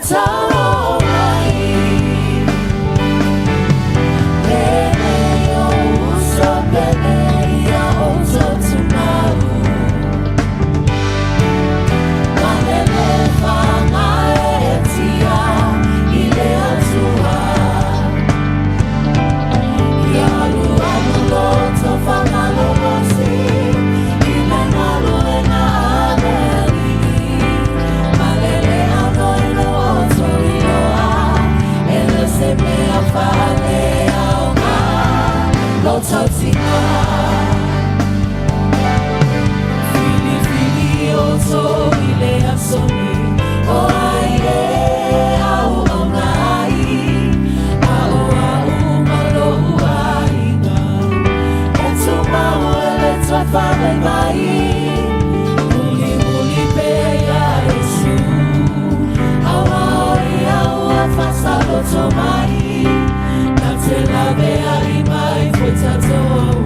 Faigata o mai. Pele o uso pele ia o totumau. Malele whangaetia i le Atua. Ia alu alu loto whamalolosi i le galuega a le Alii. Malele aunoino o touiloa, e le o se mea faaleaoga lo tautiga. Filifili outou i le aso nei, o ai e auauna ai, a o a'u ma lo'u aiga, e tumau e le toe vave mai. Mulimuli pea iā Iesu, auā o ia ua faasaloto mai, na te laveai mai foi tatou,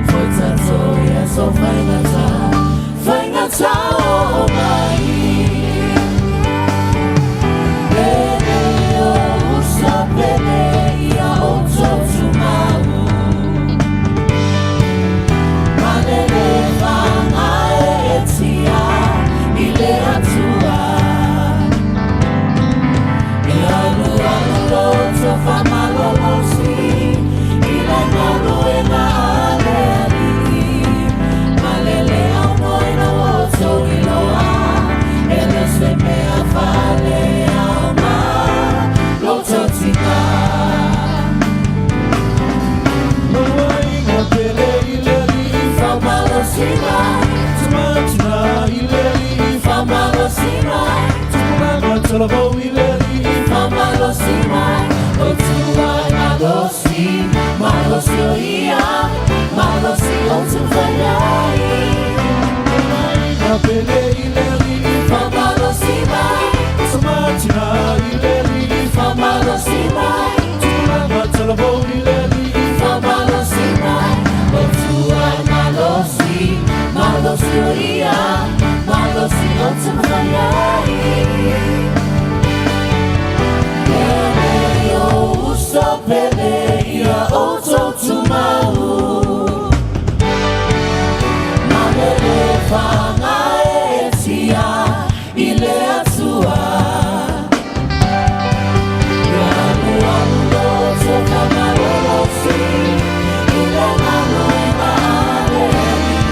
foi tatou i aso faigata, faigata o mai. Pele o uso pele ia outou tumau. Malele whangaetia i le Atua. Ia alu alu loto faamalolosi i le galuega a le Alii. Malele aunoino o touiloa, e le o se mea faaleaoga lo tautiga. Lauaiga pele i le Alii. Faamalosina. Tamatina i le Alii. Faamalosina. Tupulaga talavou i le Alii. Faamalosina, o tua malosi, malosi o ia, malosi o tufaiai. Lauaiga pele i le Alii. Faamalosina. Tamatina i le Alii. Faamalosina. Tupulaga talavou i le Alii. Faamalosina, o tua malosi, malosi o ia, malosi o tufaiai. Pele o uso pele ia outou tumau. Malele whangaetia i le Atua. Ia alu alu loto faamalolosi i le galuega a le Alii.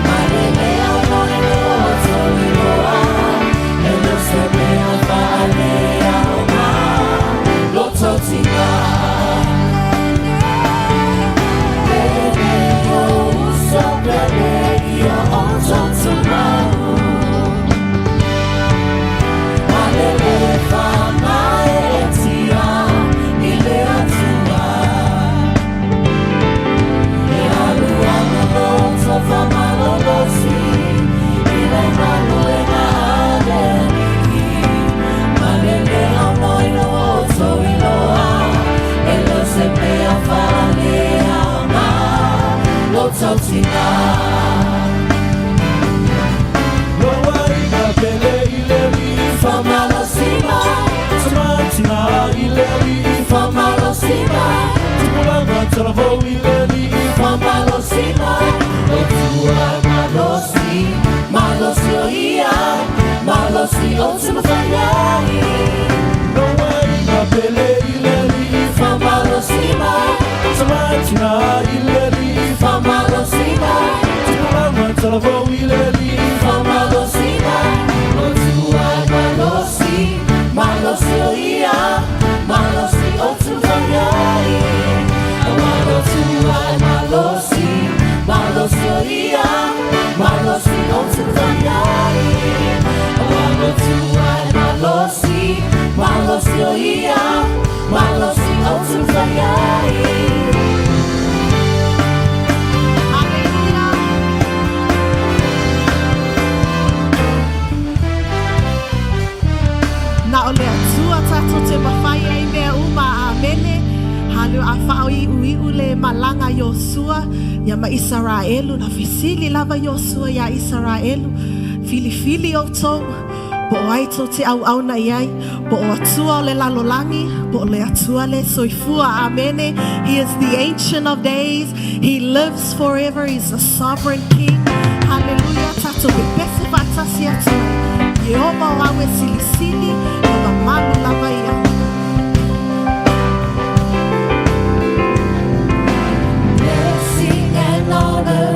Malele aunoino o touiloa, e le o se mea faaleaoga lo tautiga. Pele o uso pele ia outou tumau. Malele whangaetia i le Atua. E alu alu loto faamalolosi i le galuega a le Alii. Malele aunoino o touiloa, e le o se mea faaleaoga lo tautiga. Lauaiga pele i le Alii. Faamalosina. Tamatina i le Alii. Faamalosina. Tupulaga talavou i le Alii. Faamalosina, o tua malosi, malosi o ia, malosi o tumafaiai. Lauaiga pele i le Alii. Faamalosina. Tamatina i le Alii. Faamalosina. Tupulaga talavou i le Alii. Faamalosina, o tua malosi, malosi o ia, malosi o tumafaiai. Auā o tua malosi, malosi o ia, malosi o tumafaiai. Auā o tua malosi, malosi o ia, malosi o tumafaiai. Haleluia. Na o le Atua tatou te mafai ai mea uma. Amene. Halu a faa'iu'iu le malaga Iosua ia ma Isaraelu. Na fesili lava Iosua iā Isaraelu, filifili outou Po o ai tou te auauna i ai, po o Atua o le lalolagi, po o le Atua le soifua. Amene. He is the Ancient of Days. He lives forever. He's the sovereign King. Hallelujah. Tatou pepese faatasi atu ai. Ieova o au e silisili, e mamalu lava ia. Blessing and honor,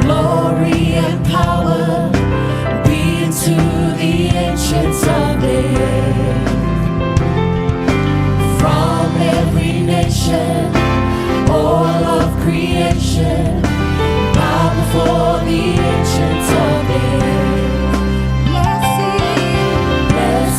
glory and power be to the Ancients of Days. From every nation, all of creation, bow before the Ancients of Days. Blessing. Blessing.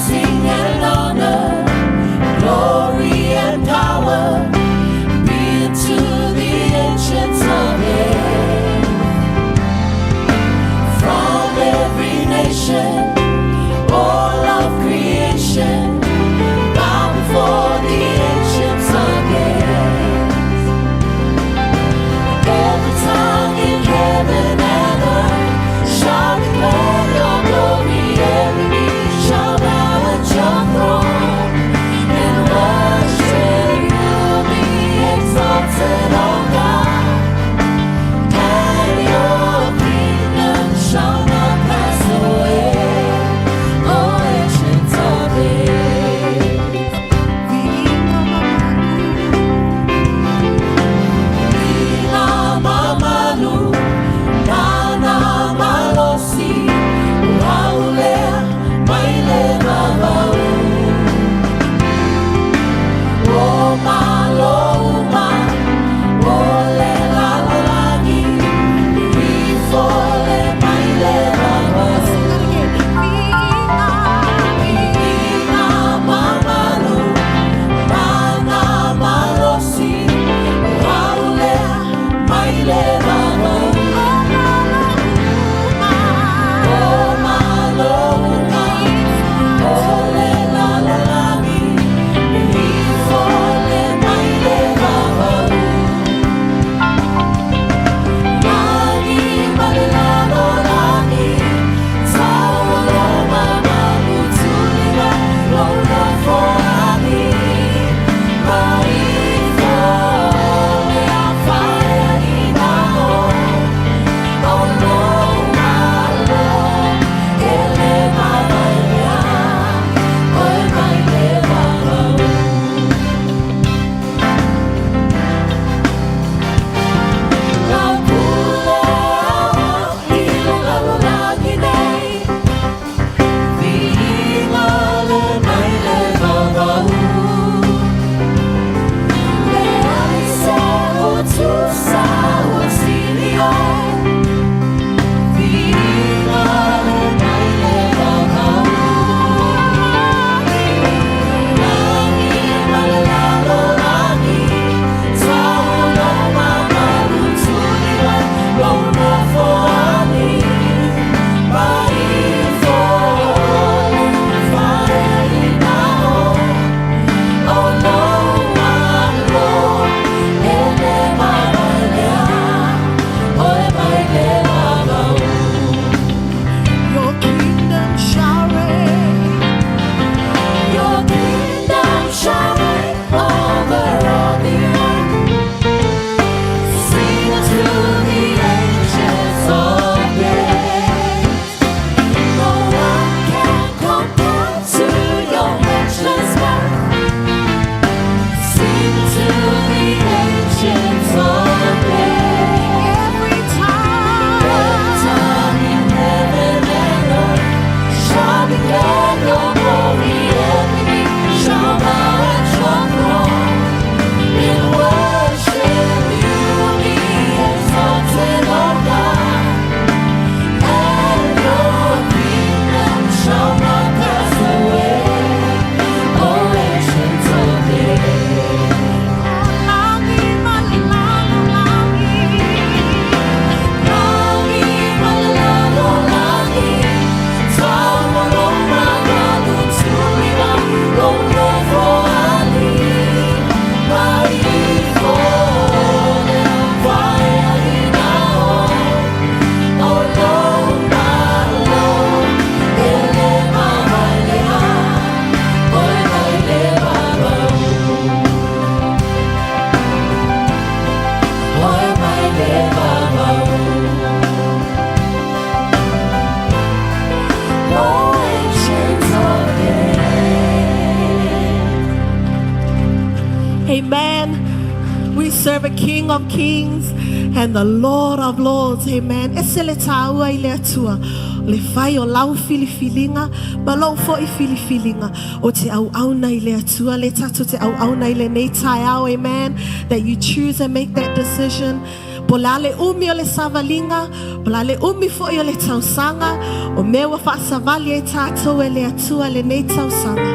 serve a King of Kings and the Lord of Lords. Amen. Ese le tāua i le Atua. Le fai o lau filifiliga ma lou foi filifiliga o te auauna i le Atua le tatou te auauna i lenei taeao. Amen. That you choose and make that decision. Po o le a le umi o le savaliga, po o le a le umi foi o le tausaga, o mea ua faasavali ai tatou e le Atua lenei tausaga.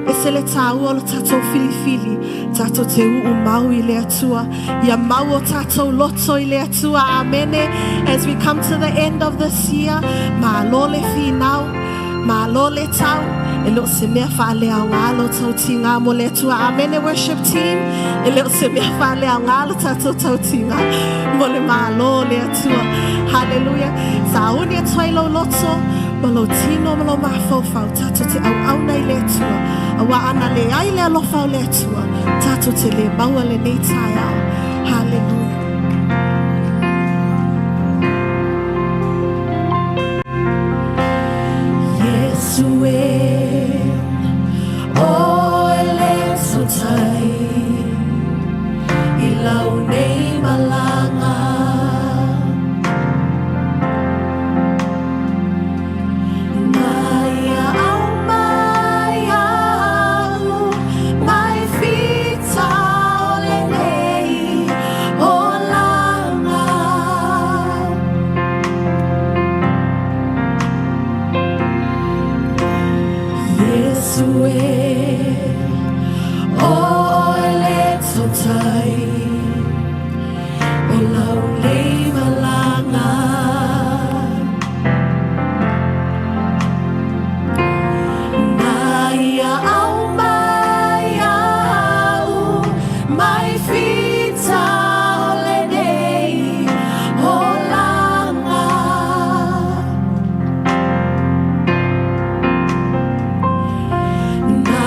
Ese le tāua o lo tatou filifili, tatou te uu mau i le Atua, ia mau o tatou loto i le Atua. Amene. As we come to the end of this year, malo le finau, malo le tau, e le o se mea faaleaoga lo tautiga mo le Atua. Amene, worship team. E le o se mea faaleaoga lo tatou tautiga mo le malo le Atua. Hallelujah. Sauni atu ai lou loto, ma lou tino ma lou mafaufau, tatou te auauna i le Atua. Auā ana leai le alofa o le Atua, tatou te le maua lenei taeao. Hallelujah. Iesu e, Oe le tautai i lau nei malaga. Na ia au mai au, mai fita o lenei olaga. Iesu e, Oe le tautai o lau nei malaga. Na ia au mai au, mai fita o lenei olaga. Na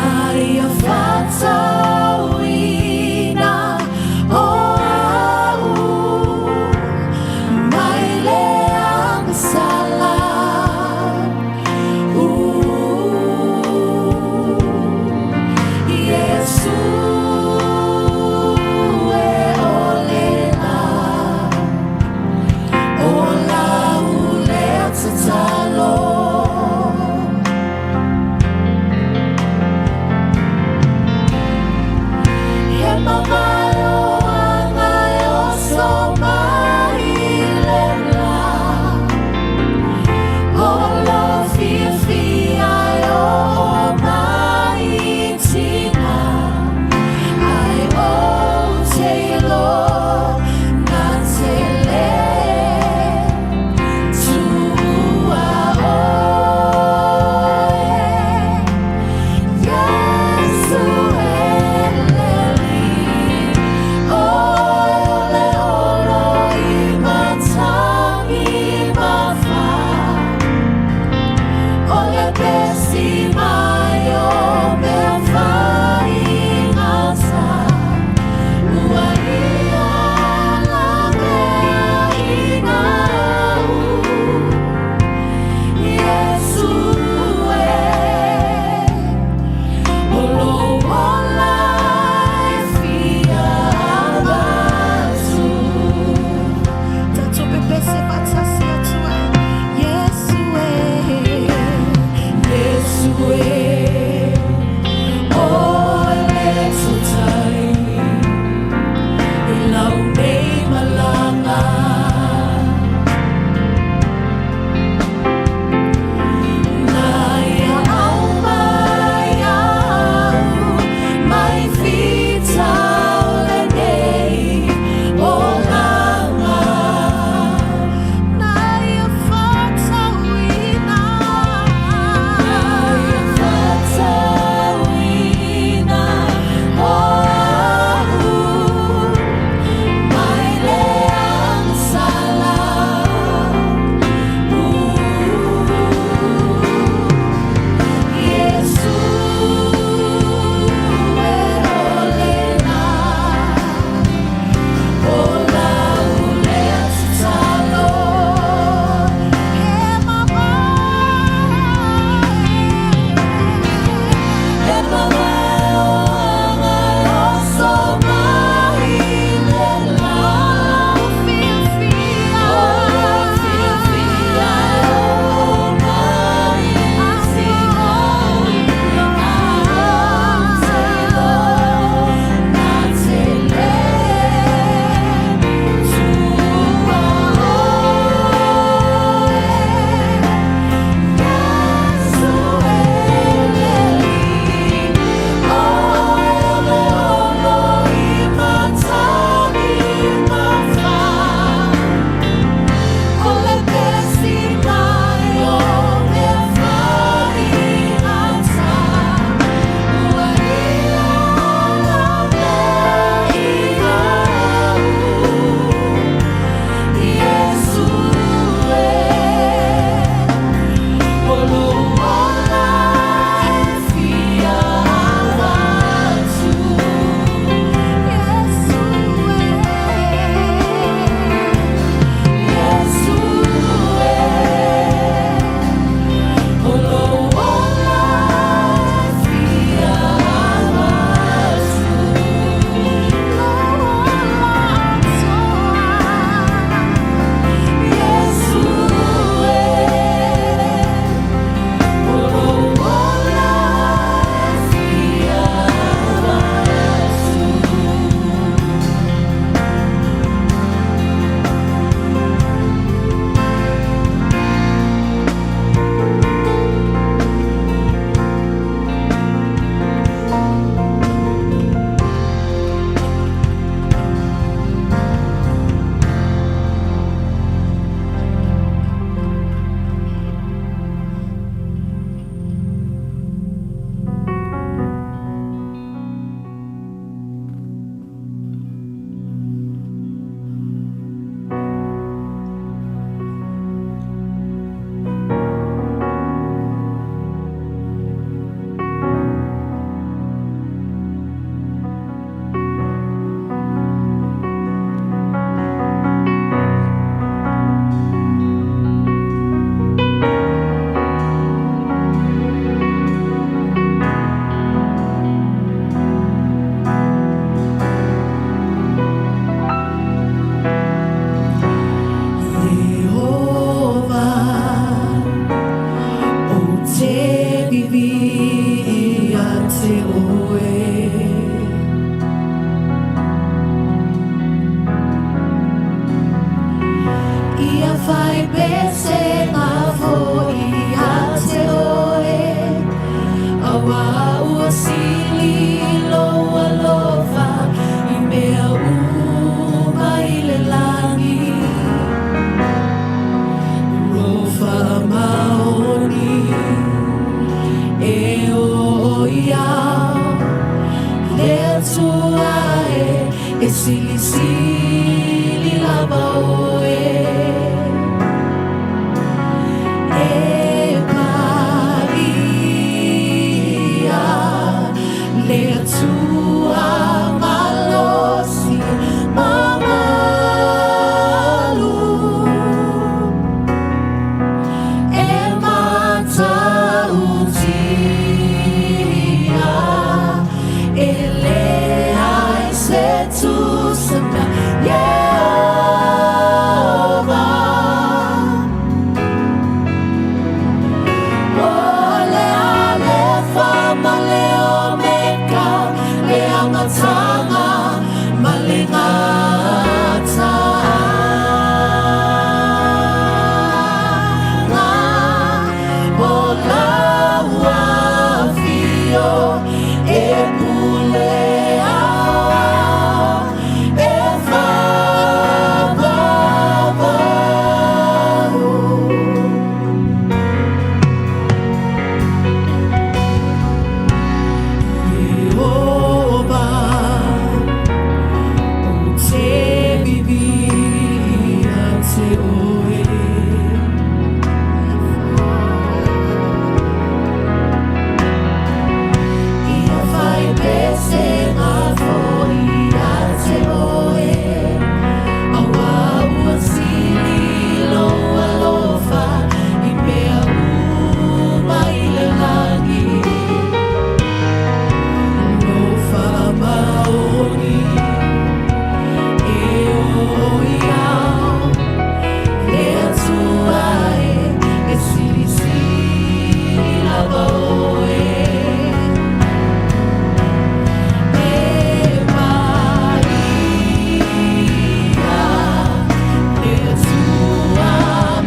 ia faatauina Auā ua sili lou alofa i mea uma i le lagi. Lou faamaoni e oo ia le Atua e, e silisili lava oe. E paia le Atua malosi ma malu. E matautia e leai se tusa ma Ieova. O le Alefa ma le Omeka, le Amataga ma le Gataaga. O lau afio e pule aoao, e faavavau. Ieova, ou te vivii ia te oe. Ia fai pesega foi ia te oe. Auā ua sili lou alofa i mea uma i le lagi. Lou faamaoni e oo ia le Atua e, e silisili lava oe. E paia le Atua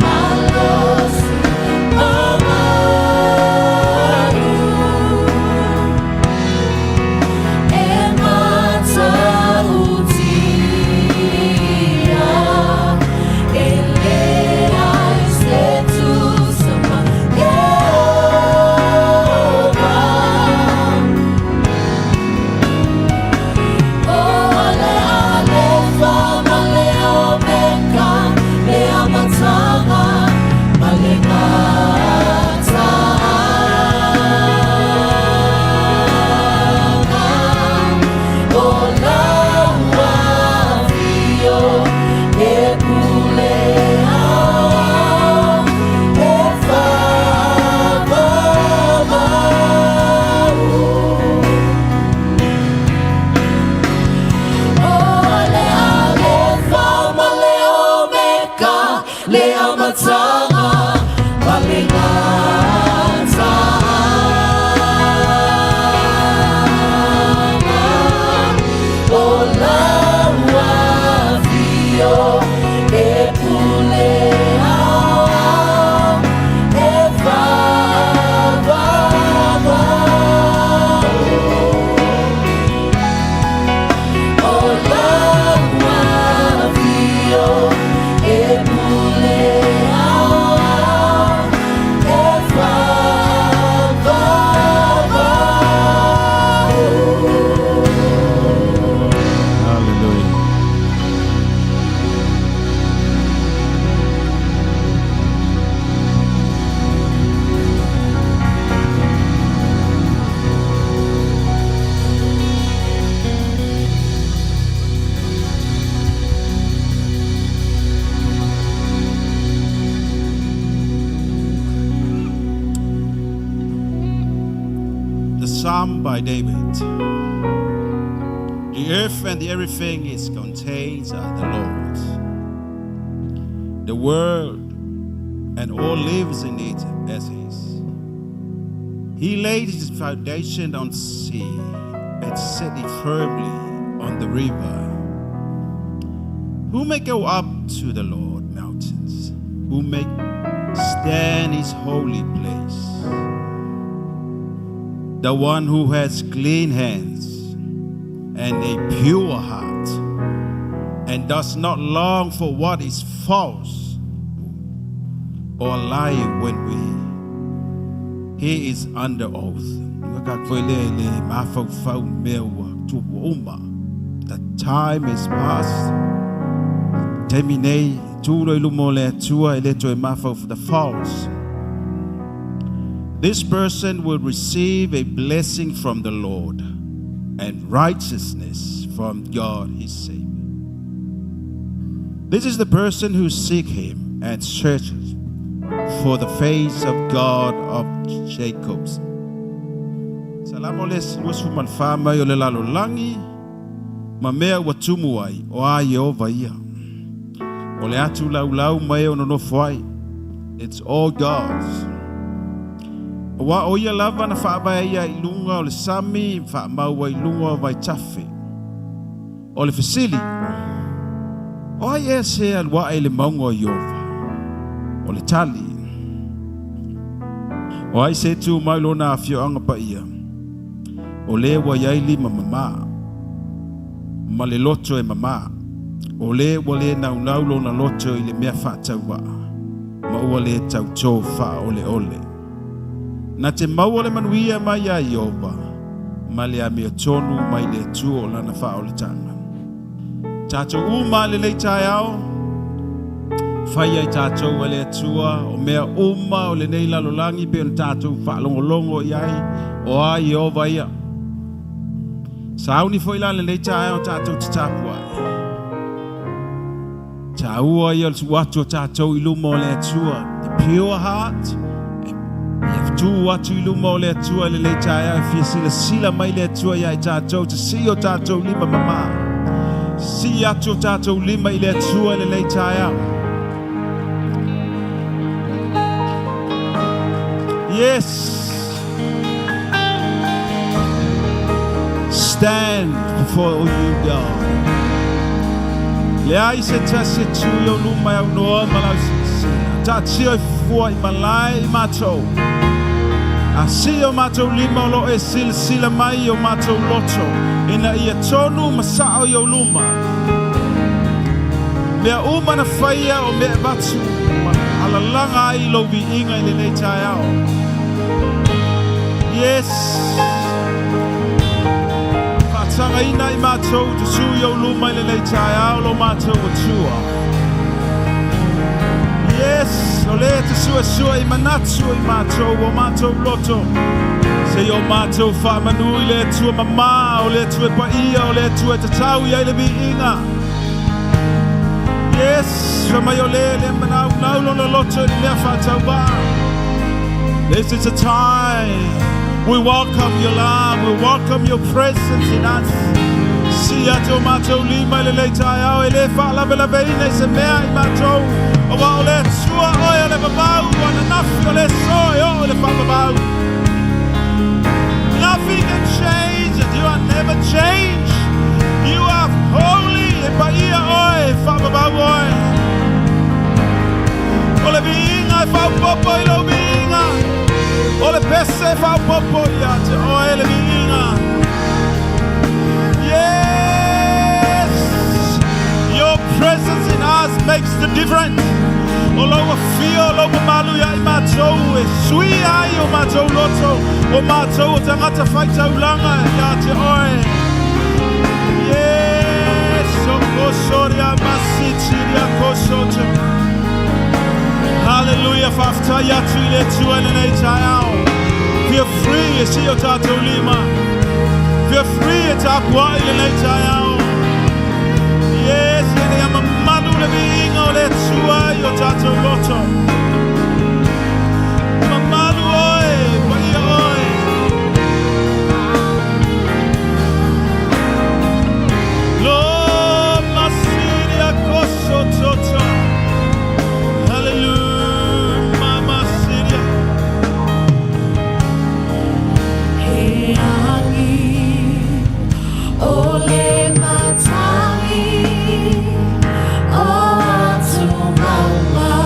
malosi ma malu. E matautia e leai se tusa ma Ieova. O le Alefa ma le Omeka, le Amataga ma le Gataaga. O lau afio e pule aoao, e faavavau. O le Alefa ma le Omeka, le Amataga ma le Gataaga. O lau afio e pule aoao, e faavavau. O lau afio e pule aoao, e faavavau. Hallelujah. The Psalm by David. The earth and everything it contains are the Lord's. The world and all lives in it as his. He laid his foundation on sea and set it firmly on the river. Who may go up to the Lord mountains? Who may stand his holy place? The one who has clean hands and a pure heart and does not long for what is false or lie when we he is under oath. The time is past. Taimi nei, tū i luma o le Atua e le toe mafaufau the false. This person will receive a blessing from the Lord and righteousness from God his Savior. This is the person who seeks him and searches for the face of God of Jacob's. Salamo le 24 mai o le lalolagi ma mea ua tumu ai o a Ieova ia. O le atu laulau ma e o nonofo ai. It's all God's. Auā o ia lava na faavae ai i luga o le sami faamau ai i luga o vaitafe. O le fesili, o ai ea se alu ae i le mauga o Ieova? O le tali, o ai se tu mai lona afioaga paia? O le ua i ai lima mamā ma le loto e mamā. O le ua le naunau lona loto i le mea faatauvaa ma ua le tautō faaoleole. Na te maua le manuia mai iā Ieova ma le amiotonu mai le Atua o lana faaolataga. Tatou uma i lenei taeao, faia i tatou e le Atua o mea uma o lenei lalolagi pei ona tatou faalogologo i ai o a Ieova ia. Sauni foi la lenei taeao tatou te tapuai. Tāua ia o le tuu atu o tatou i luma o le Atua. The pure heart. Ia tu atu i luma o le Atua i lenei taeao e fia silasila mai le Atua ia i tatou te sii o tatou lima mamā. Sii atu o tatou lima i le Atua i lenei taeao. Yes. Stand before you, God. Leai se tasi e tu i ou luma e aunoa ma lau silasila. Taatia i fua i malae i matou. A sii o matou lima o lo o e silasila mai i o matou loto, ina ia tonu ma sao i ou luma. Mea uma na faia o mea e avatu ma alalaga ai lou viiga i lenei taeao. Yes! Faatagaina i matou te tu i ou luma i lenei taeao lo matou Atua. Yes! O le te suasua i manatu i matou o matou loto. Se o matou faamanu i le Atua mamā, o le Atua e paia, o le Atua e tatau i ai le viiga. Yes! Fa mai o le le manaunau lona loto i le mea faatauvaa. This is a time we welcome your love, we welcome your presence in us. Sii atu o matou lima i lenei taeao e le faalavelaveina i se mea i matou. Auā o le Atua oe o le vavau, ananafi o le aso e oo i le faavavau. Nothing can change and you are never change. You are holy e paia oe, e faavavau oe. O le viiga e faaopoopo i lou viiga. O le pese e faaopoopo ia te oe le viiga. Yes! Your presence in us makes the difference. O lou afio, o lou mamalu ia i matou e sui ai o matou loto, o matou o tagata faitaulaga ia te oe. Yes! O kosoria masitiria kosoto. Hallelujah. Faafetai atu i le Atua i lenei taeao. Feel free e sii o tatou lima. Feel free e tapuai i lenei taeao. Yes, ina ia mamalu le viiga o le Atua i o tatou loto. Mamalu oe, paia oe. Lo masiria koso toto. Hallelujah, mama siria. He agi o le matagi o atu maunga.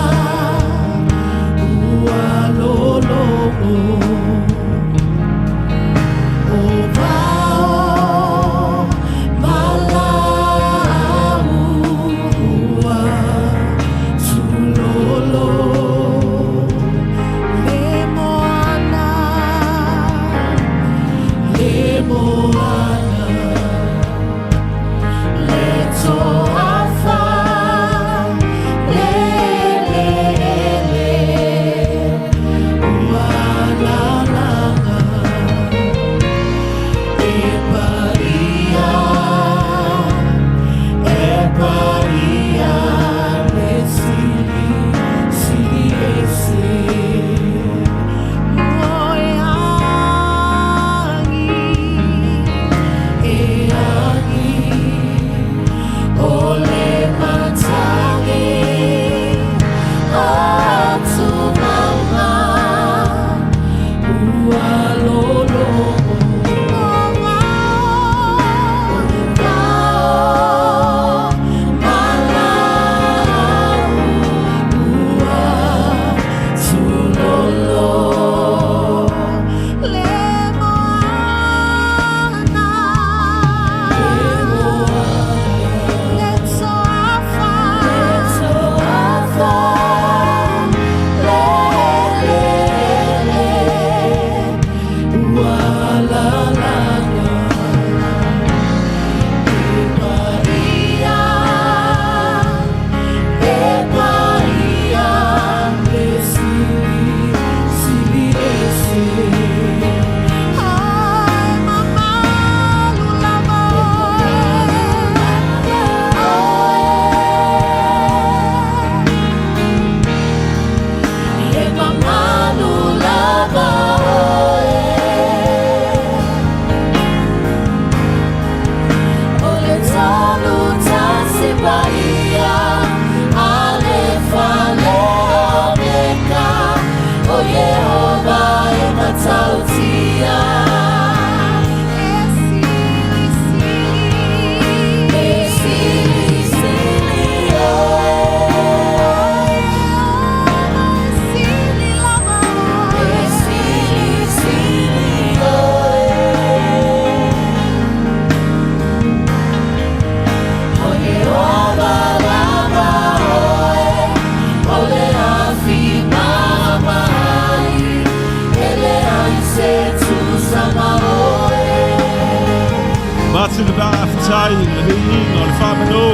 Atu le faafetai, le viiga o le faamanu.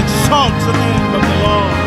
Exalt the name of the Lord.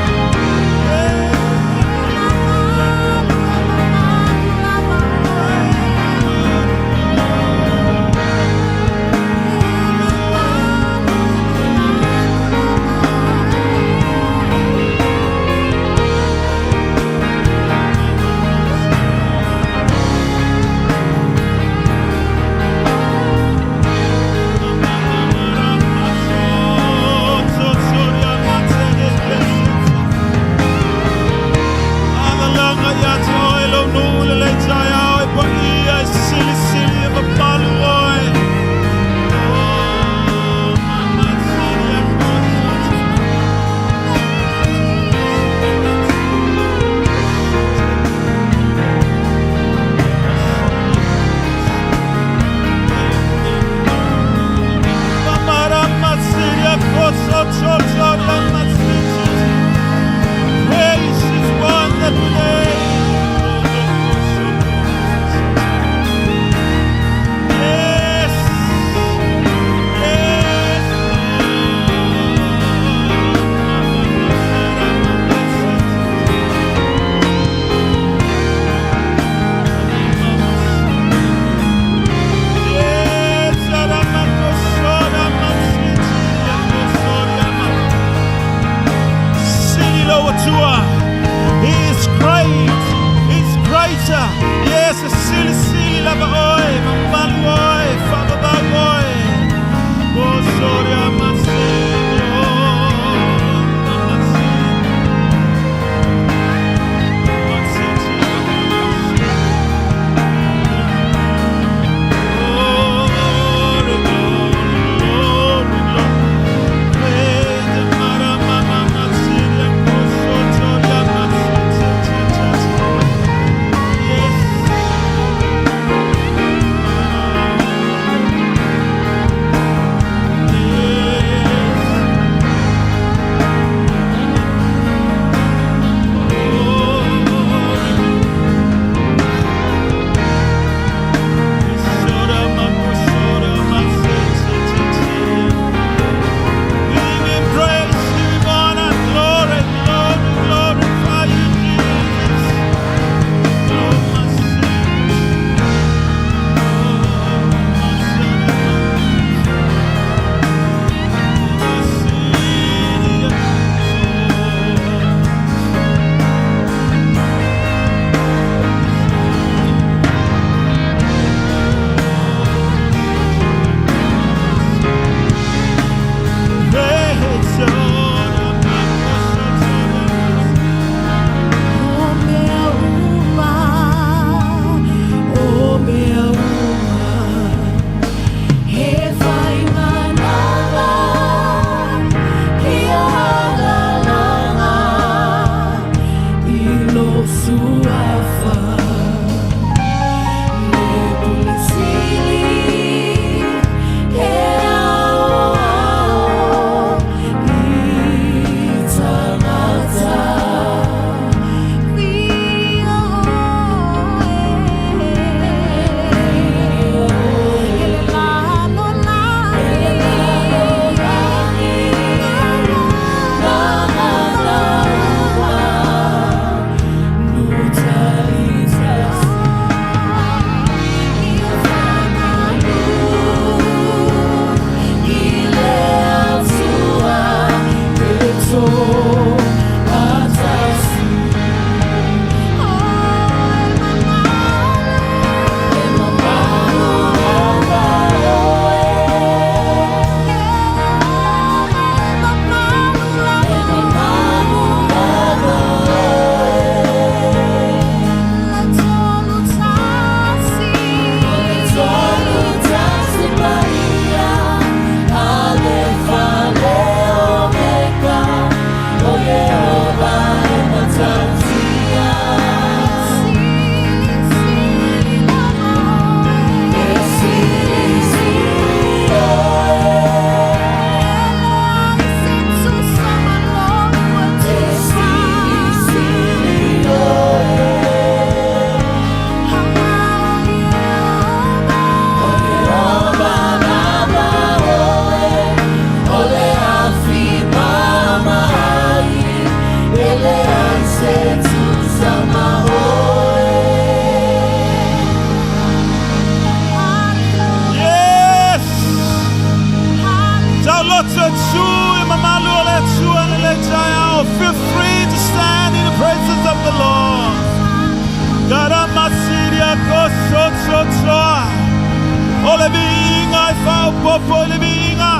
faaopoopo i le viiga.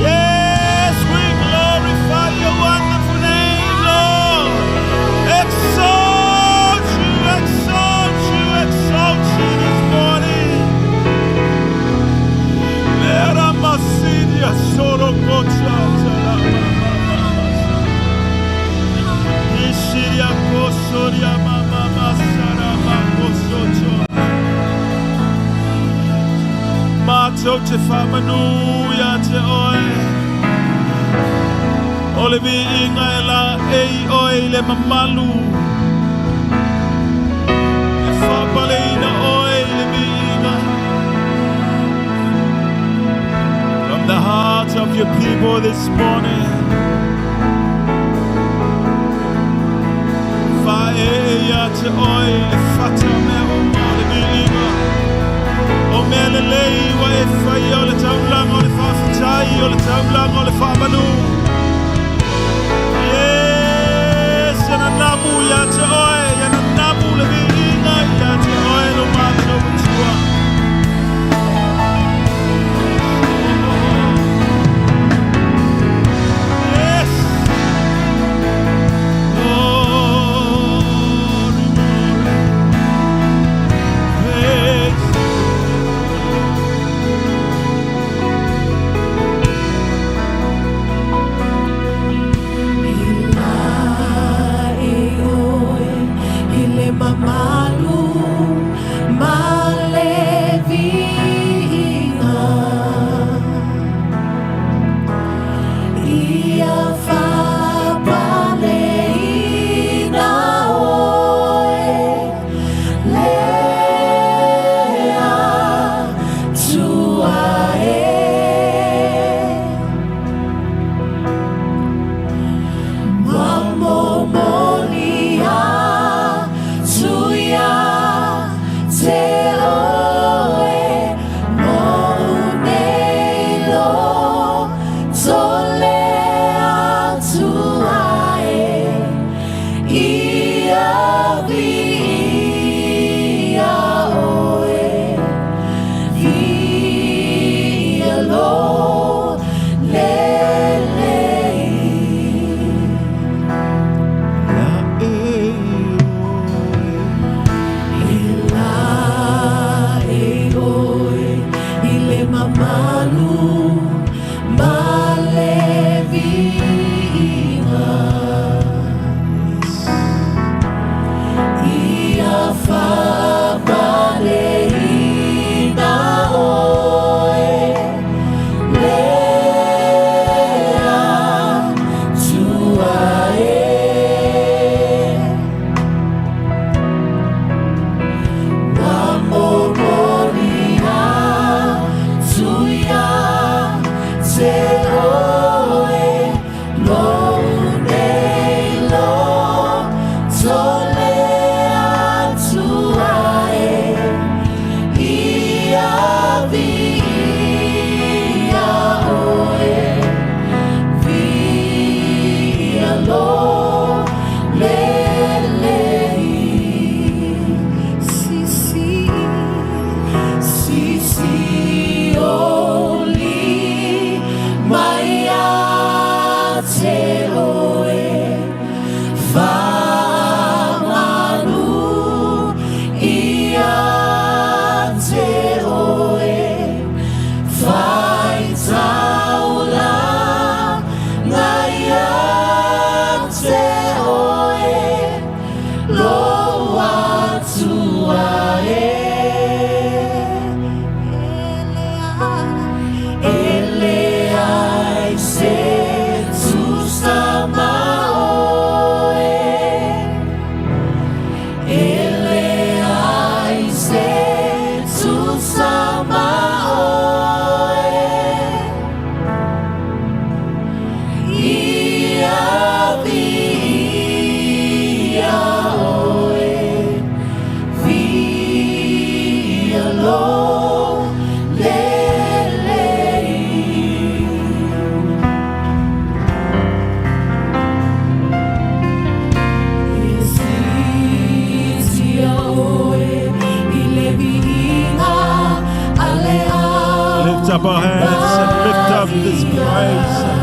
Yes, we glorify your wonderful name, Lord. Exalt you, exalt you, exalt you this morning. Lera masidia soro kocha tala Ishiria kosoria mama masara makosocho. Matou te faamanu ia te oe. O le viiga e laei oe i le mamalu. E faapaleina oe i le viiga. From the heart of your people this morning. Faaee ia te oe e fata mea uma o le viiga. O mea lelei ua e faia o le taulaga o le faafetai o le taulaga o le faamanu. Yes, ia nanamu ia te oe, ia nanamu le viiga ia te oe lo matou Matua. Yes. Glory, glory. Praise. Lift up our hands and lift up this praise.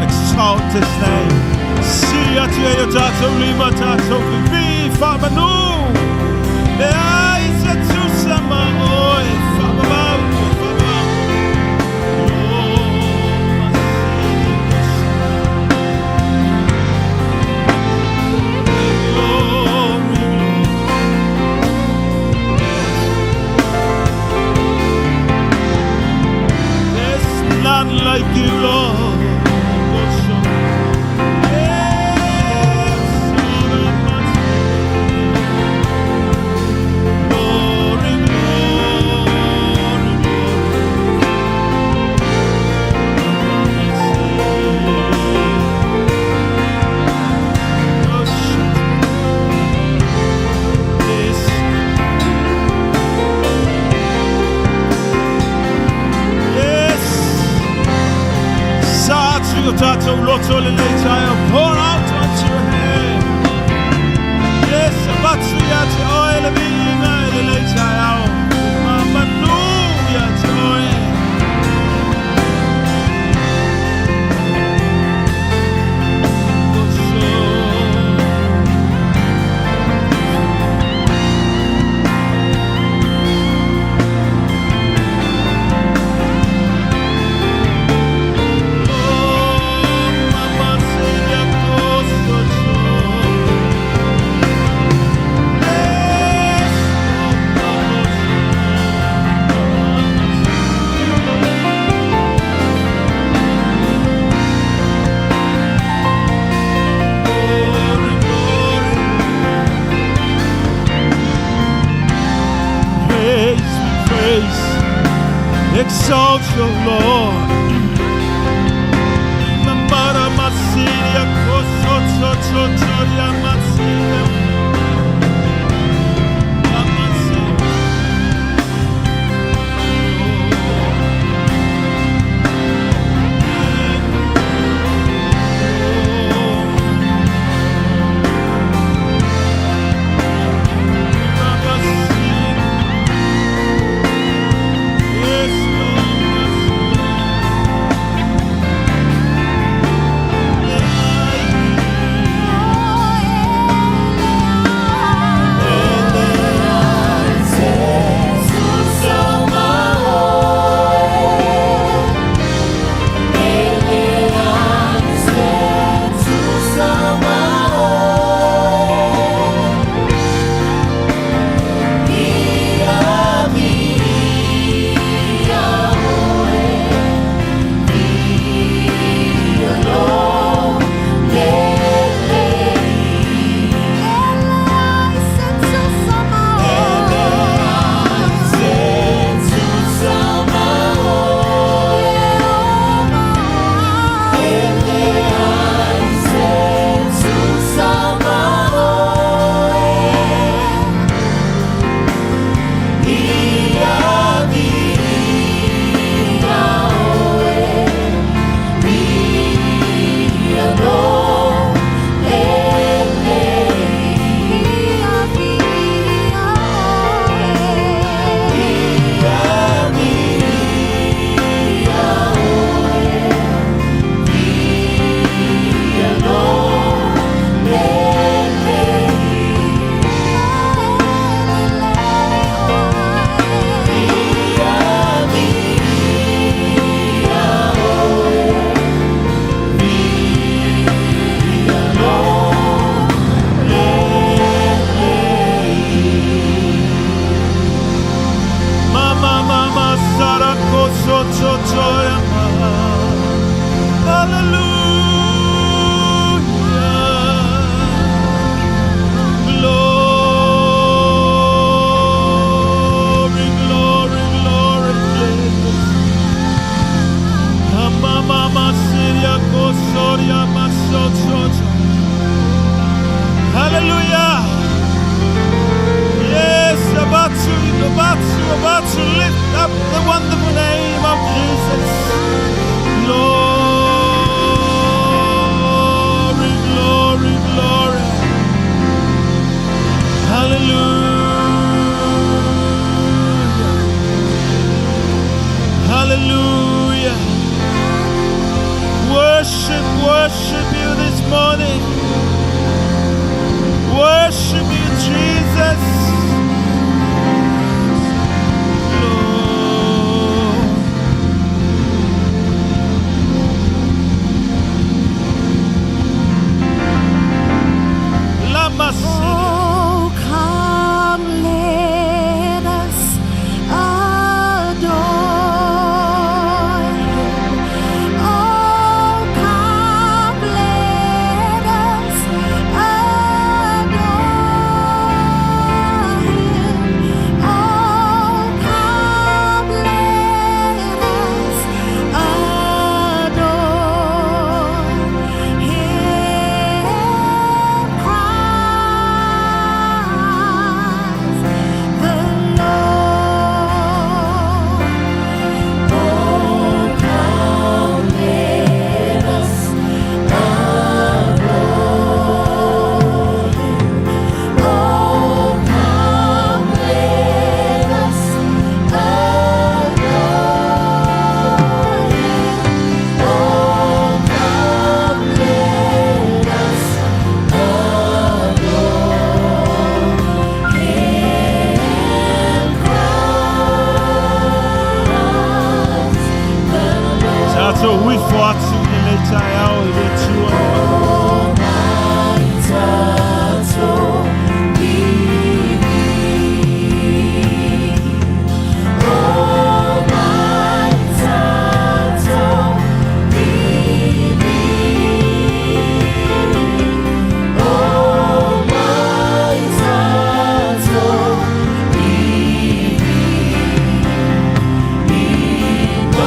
Exalt his name. Si atu e o tātou lima tātou vi whamanu. Le ai se tusa ma oe whamamau whamamau. There's none like you, Lord. Pour out onto your head. Yes, Exalt your Lord. Yes, Lord. morning. Worship you, Jesus. Lord. Lama Oh, come, let us adore Him. Oh, come, let us adore Him. Oh, come, let us adore Him. Christ the Lord. Oh, come, let us adore Him. Oh, come, let us adore Him. Oh, come, let us adore Him. Christ the Lord. Tatou uifo atu i le taeao i le Atua. Oh, mai tatou vivi. Oh, mai tatou vivi. Oh, mai tatou vivi. I Oh,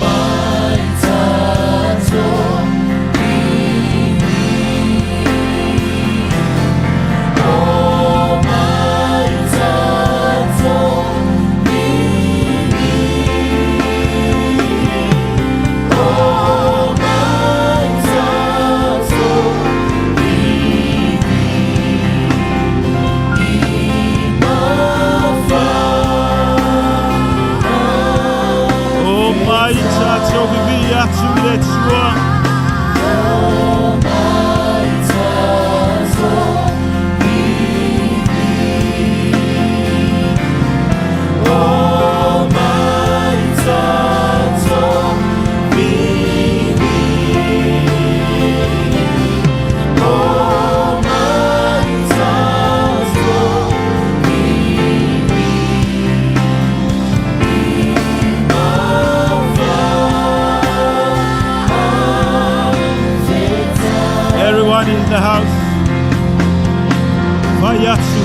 mai tatou Oh, mai tatou vivi. Oh, mai tatou vivi. I ma Oh, mai tatou vivi atu i le Atua. Oh, mai tatou vivi. Oh, mai tatou vivi. Oh, mai tatou vivi. I ma Everyone in the house. Fai atu.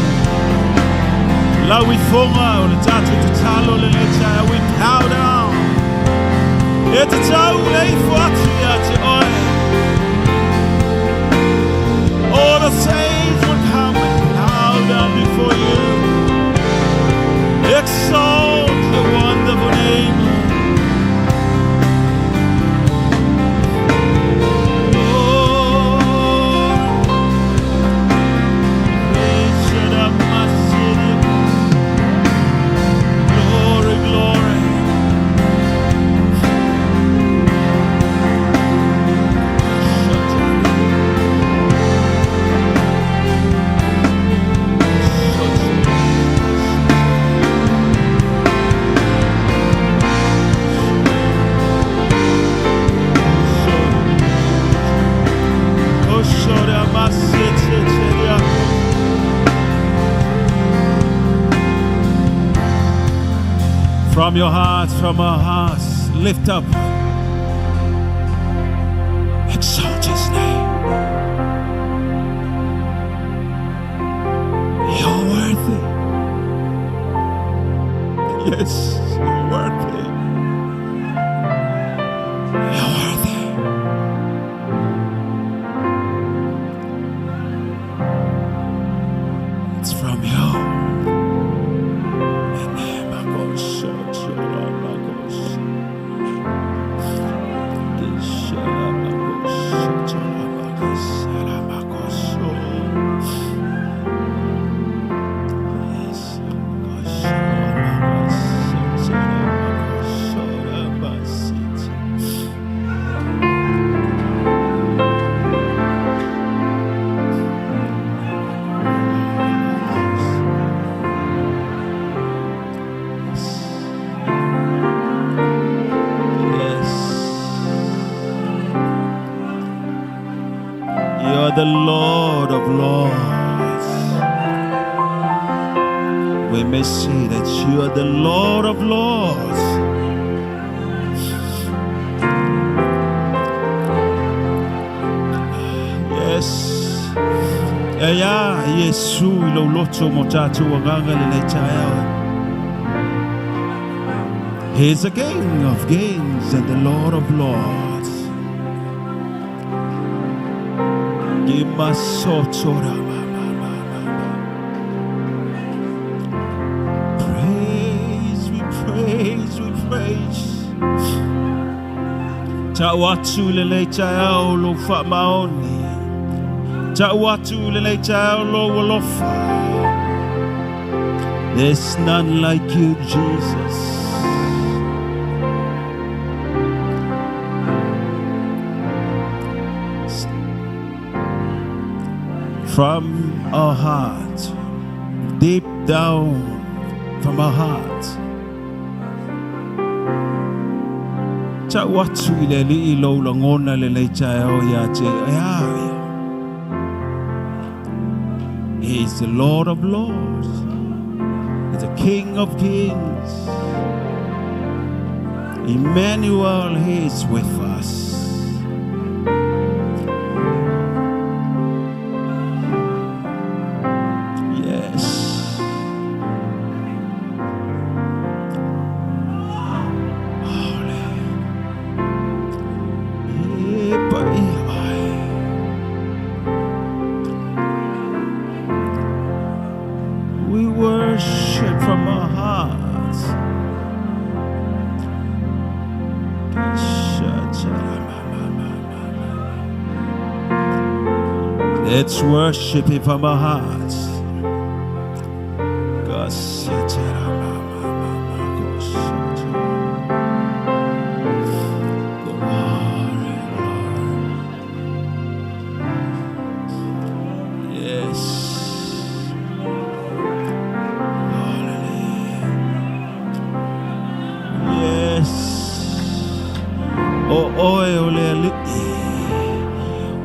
Lau ifoga o le tatou tatalo le le taeao. We bow down. E tatau le ifo atu ia te oe. All the saints will come and bow down before you. Exalt your wonderful name. Lord. Glory, glory. From your hearts, from our hearts, lift up. Exalt his name. You're worthy. Yes, you're worthy. You're worthy. It's from you. Yes. the Lord of Lords. We may say that you are the Lord of Lords. Yes. E ia Iesu i lou loto mo tātou agaga lenei taeao. He is the King of kings and the Lord of lords. Ki ma soto ra ma ma ma ma ma. Praise, we praise, we praise. Ta'u atu lenei taeao lou faamaoni. Ta'u atu lenei taeao lou alofa. There's none like you, Jesus. From our heart, deep down from our heart. Ta'u atu i le Alii lou lagona lenei taeao ia te ia. He is the Lord of Lords. He's the King of Kings. Emmanuel, He is with us. Yes. Holy. E pai ai. We worship from our hearts. Let's worship Him from our hearts. Glory, glory. Yes. Hallelujah. Yes. O oe o le Alii.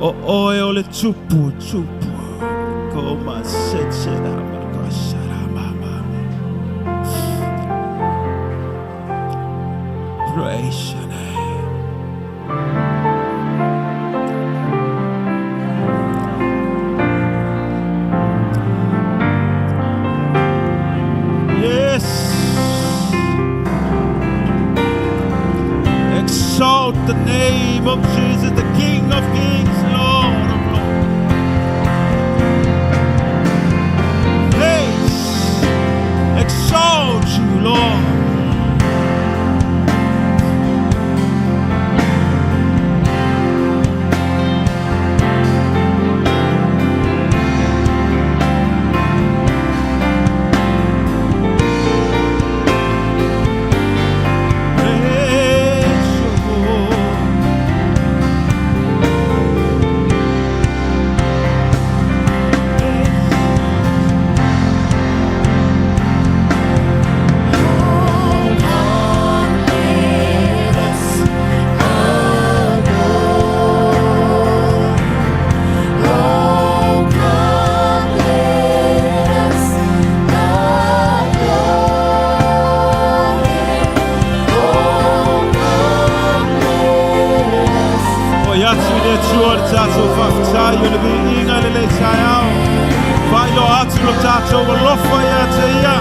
O oe o le tupu, tupu. Ko ma se te ra ma ka sa ra ma ma. Praise your name. Yes. Exalt the name of Jesus, the King of Kings, Lord of Lords. Praise. Exalt you, Lord. Praise you, Lord. Oh, come, let us adore. Oh, come, let us adore Him. Oh, come, let us O ia atu i le Atua le tātou faafetai o le viiga lenei taeao. Faailoa atu lo tātou alofa ia te ia.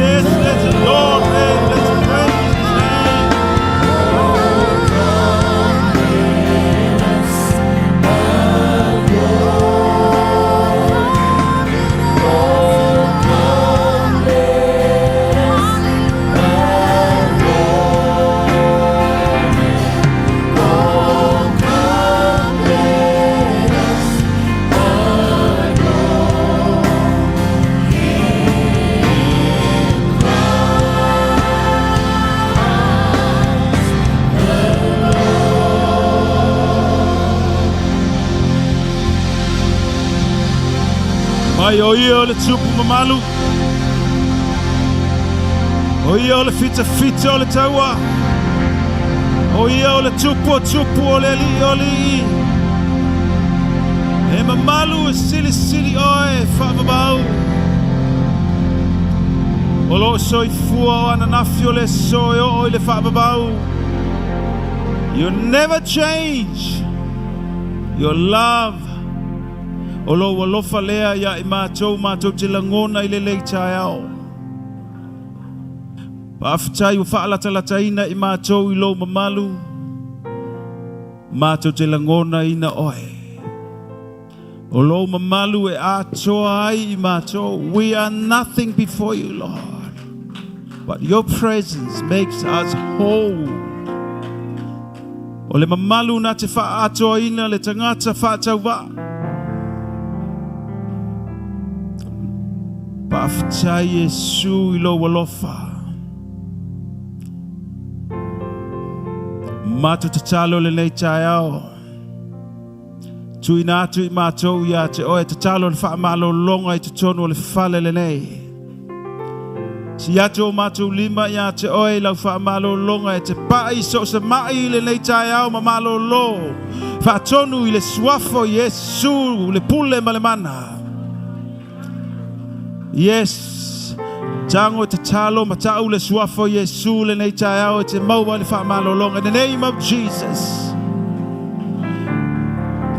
Yes, let's adore him. Let's praise his name. Oh, come, let us adore. Oh, come, let us adore. Oh, come, let us adore Him, Christ the Lord. Mai o ia o le tupu mamalu. O ia o le fita fita o le taua. O ia o le tupu o tupu o le alii o alii. He mamalu e silisili oe e faavavau. O loo soifua o ananafi o le aso e oo i le faavavau. You never change your love. O lou alofa lea ia i matou, matou te lagona i lenei taeao. Faafetai ua faalatalataina i matou i lou mamalu. Matou te lagonaina oe. O lou mamalu e atoa ai i matou. We are nothing before you, Lord. But your presence makes us whole. O le mamalu na te faaatoaina le tagata faatauvaa. Faafetai Iesu i lou alofa. Matou tatalo lenei taeao. Tuuina atu i matou ia te oe tatalo le faamalologa i totonu o le fale lenei. Si atu o matou lima ia te oe i lau faamalologa e te pai so o se mai i lenei taeao ma malolo. Faatonu i le suafa o Iesu le pule ma le mana. Yes. Tago e tatalo ma ta'u le suafa o Iesu lenei taeao e te maua i le faamalologa. In the name of Jesus.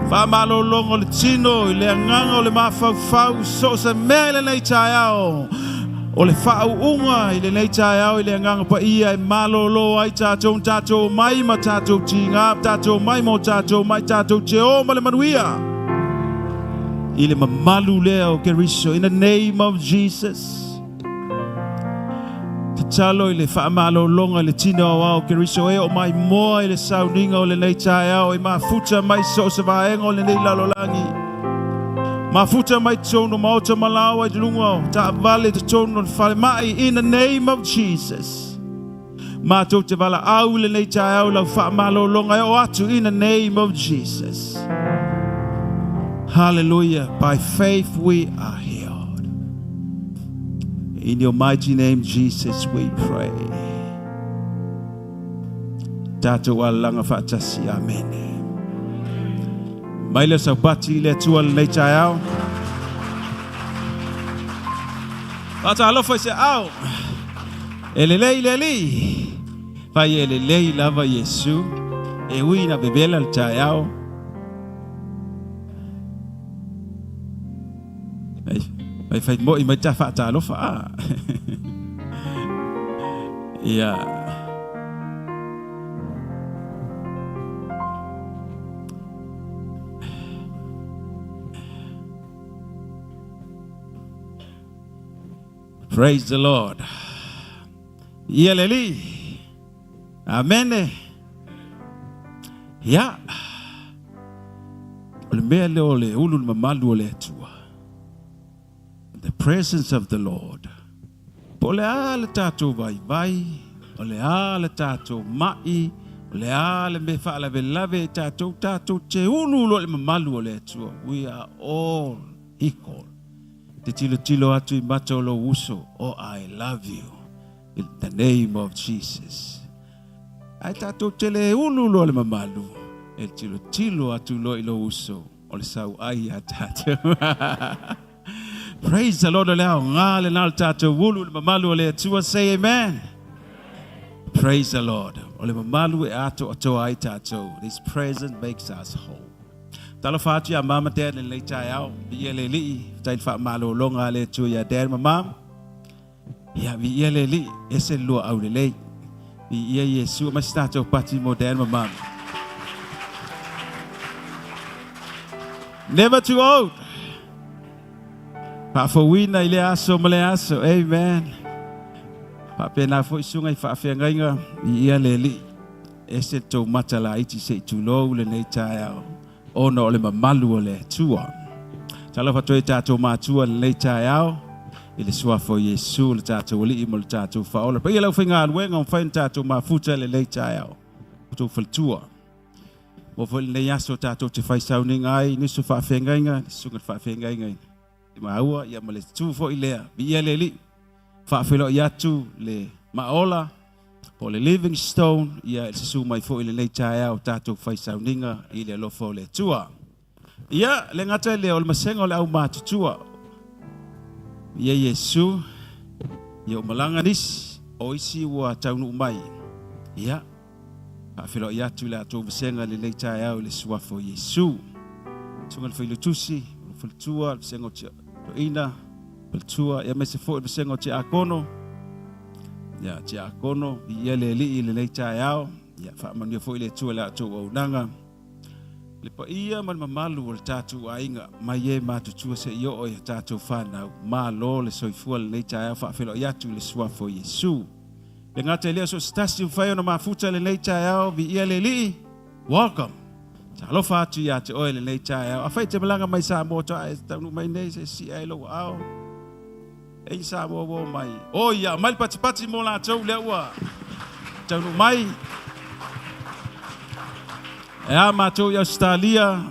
Faamalologa o le tino i le agaga o le mafaufau so o se mea i lenei taeao. O le faauuga i lenei taeao i le agaga paia e malolo ai tatou na tatou omai ma tatou tiga, tatou omai mo tatou mai tatou te o ma le manuia. I le mamalu lea o Keriso, in the name of Jesus. Tatalo i le faamalologa i le tino aoao o Keriso e o mai moa i le sauniga o lenei taeao e mafuta mai so o se vaega o lenei lalolagi. Mafuta mai totonu o maota ma laoa i luga o taavale totonu o le falemai in the name of Jesus. Matou te valaau i lenei taeao i lau faamalologa e oo atu in the name of Jesus. Hallelujah. By faith we are healed. In your mighty name, Jesus, we pray. Tatou alalaga faatasi. Amene. Mai le saupati i le Atua lenei taeao. Faatalofa i se ao. E lelei le Alii. Fai e lelei lava Iesu. E ui ina vevela le taeao. Mai fai moi mai ta faatalofa a. Ia. Praise the Lord. Ia le Alii. Amene. Ia. O le mea lea o le ulu le mamalu o le Atua. The presence of the Lord. Po o le a le tatou vaivai, o le a le tatou ma'i, o le a le mea faalavelave i tatou, tatou te ulu loa i le mamalu o le Atua. We are all equal. Te tilotilo atu i mata o lou uso, oh I love you in the name of Jesus. Ae tatou te le ulu loa le mamalu, e tilotilo atu loa i lou uso, o le sauai ia tatou. Praise the Lord, o le aoga lena o le tatou ulu i le mamalu o le Atua. Say amen. Praise the Lord. O le mamalu e atoatoa ai tatou. This presence makes us whole. Talofa atu iā Mama Dad i lenei taeao. Viia le Alii, faafetai i le faamalologa a le Atua iā Dad ma Mom. Ia, viia le Alii, ese le lua aulelei. Viia Iesu, aumai se tatou pati mo Dad ma Mom. Never too old. Faafouina i lea aso ma lea aso. Amen. Faapena foi susuga i faafeagaiga, viia le Alii. Ese le tou mata laiti se i tulou lenei taeao ona o le mamalu o le Atua. Talofa atu ai tatou matua lenei taeao i le suafa o Iesu le tatou Alii ma le tatou Faaola. Paia le aufaigaluega ua mafai ona tatou mafuta i lenei taeao. O tou faletua. Mo foi lenei aso tatou te fai sauniga ai nisi o faafeagaiga, le susuga i le faafeagaiga i maua ia ma le tu foi lea. Viia le Alii. Faafeiloai atu le Maaola po o le Living Stone, ia e susu mai foi i lenei taeao tatou fai sauniga i le alofa o le Atua. Ia, le gata i lea, o le masega o le aumatutua. Ia Iesu, ia ua malaga nisi, o isi ua taunuu mai. Ia, faafeiloai atu i le atou vasega i lenei taeao i le suafa o Iesu. Susuga i le Failautusi, le faletua, le vasega o Toeaina, faletua, ia aemaise foi le vasega o Tiakono. Ia, Tiakono, viia le Alii i lenei taeao. Ia, faamanuia foi le Atua i la outou auaunaga. Le paia ma le mamalu o le tatou aiga, mai e matutua seia oo i a tatou fanau, malo le soifua lenei taeao faafeiloai atu i le Suafa o Iesu. Le gata i lea, so o se tasi ua mafai ona mafuta i lenei taeao, viia le Alii, welcome! Talofa atu ia te oe lenei taeao. Afai e te malaga mai Samoa toa e taunuu mai nei, se sii ai lou aao. Ei Samoa ua omai. O ia, aumai le patipati mo latou lea ua taunuu mai. E a matou i Ausetalia,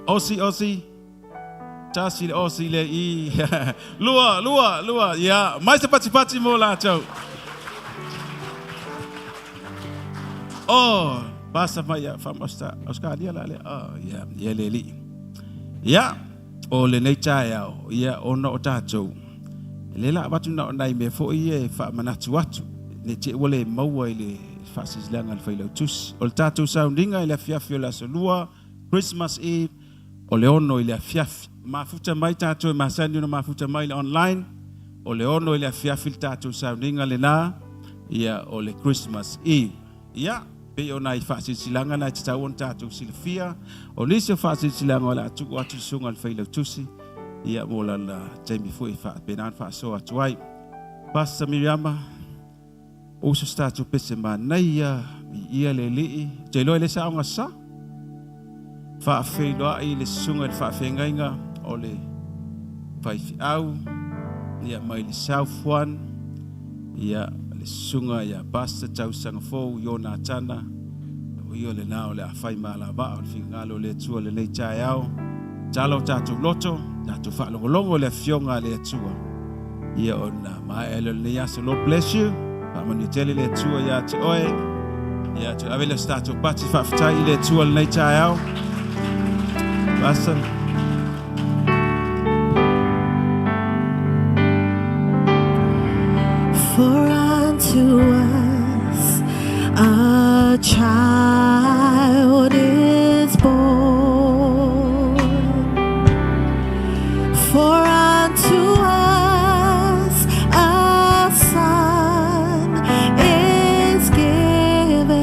Osi, Osi, tasi le Osi le i, lua, lua, lua, ia, mai se patipati mo latou. Oh, pasa mai ia, from Australia la lea. Oh, ia, ia le alii. Ia, o lenei taeao, ia, ona o tatou, lea la avatu na o nai mea foi ia e faamanatu atu, ne i te i ua le maua i le faasilasilaga a le Failautusi. O le tatou sauniga i le afiafi o le Aso Lua, Christmas Eve, o le 6 i le afiafi. Mafuta mai tatou e masani ona mafuta mai i le online, o le 6 i le afiafi le tatou sauniga lena, ia, o le Christmas Eve. Ia, pei o nai faasilasilaga na e tatau ona tatou silafia. O nisi o faasilasilaga o le a tuu atu i le susuga i le Failautusi, ia, mo lana taimi foi e faapena ona faasoa atu ai. Pastor Miriama, uso se tatou pese manaia, viia le Alii. Ou te iloa e le saoga sa. Faafeiloai i le susuga i le faafeagaiga o le faifeau, ia, mai le South One, ia, le susuga ia Pastor Tausaga Fou Ionatana, o ia lena o le a fai malavaa o le finagalo o le Atua lenei taeao. Tala o tatou loto, tatou faalogologo i le afioga a le Atua. Ia ona maea lea o lenei aso. Lord bless you. Faamanuia tele le Atua ia te oe. Ia toe ave lea o se tatou pati faafetai i le Atua lenei taeao. Pastor. For unto us a child is born, for unto us a son is given,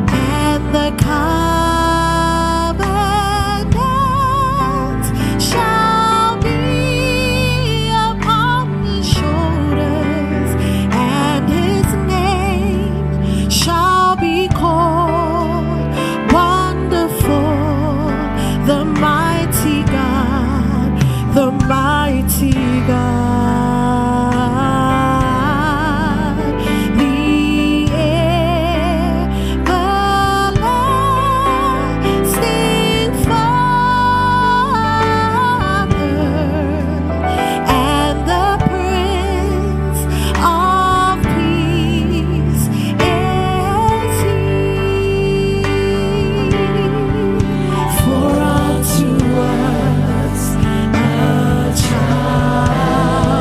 and the covenant shall be upon his shoulders, and his name shall be called Wonderful, the Mighty God, the Mighty God, the Everlasting Father, and the Prince of Peace is He. For unto us a child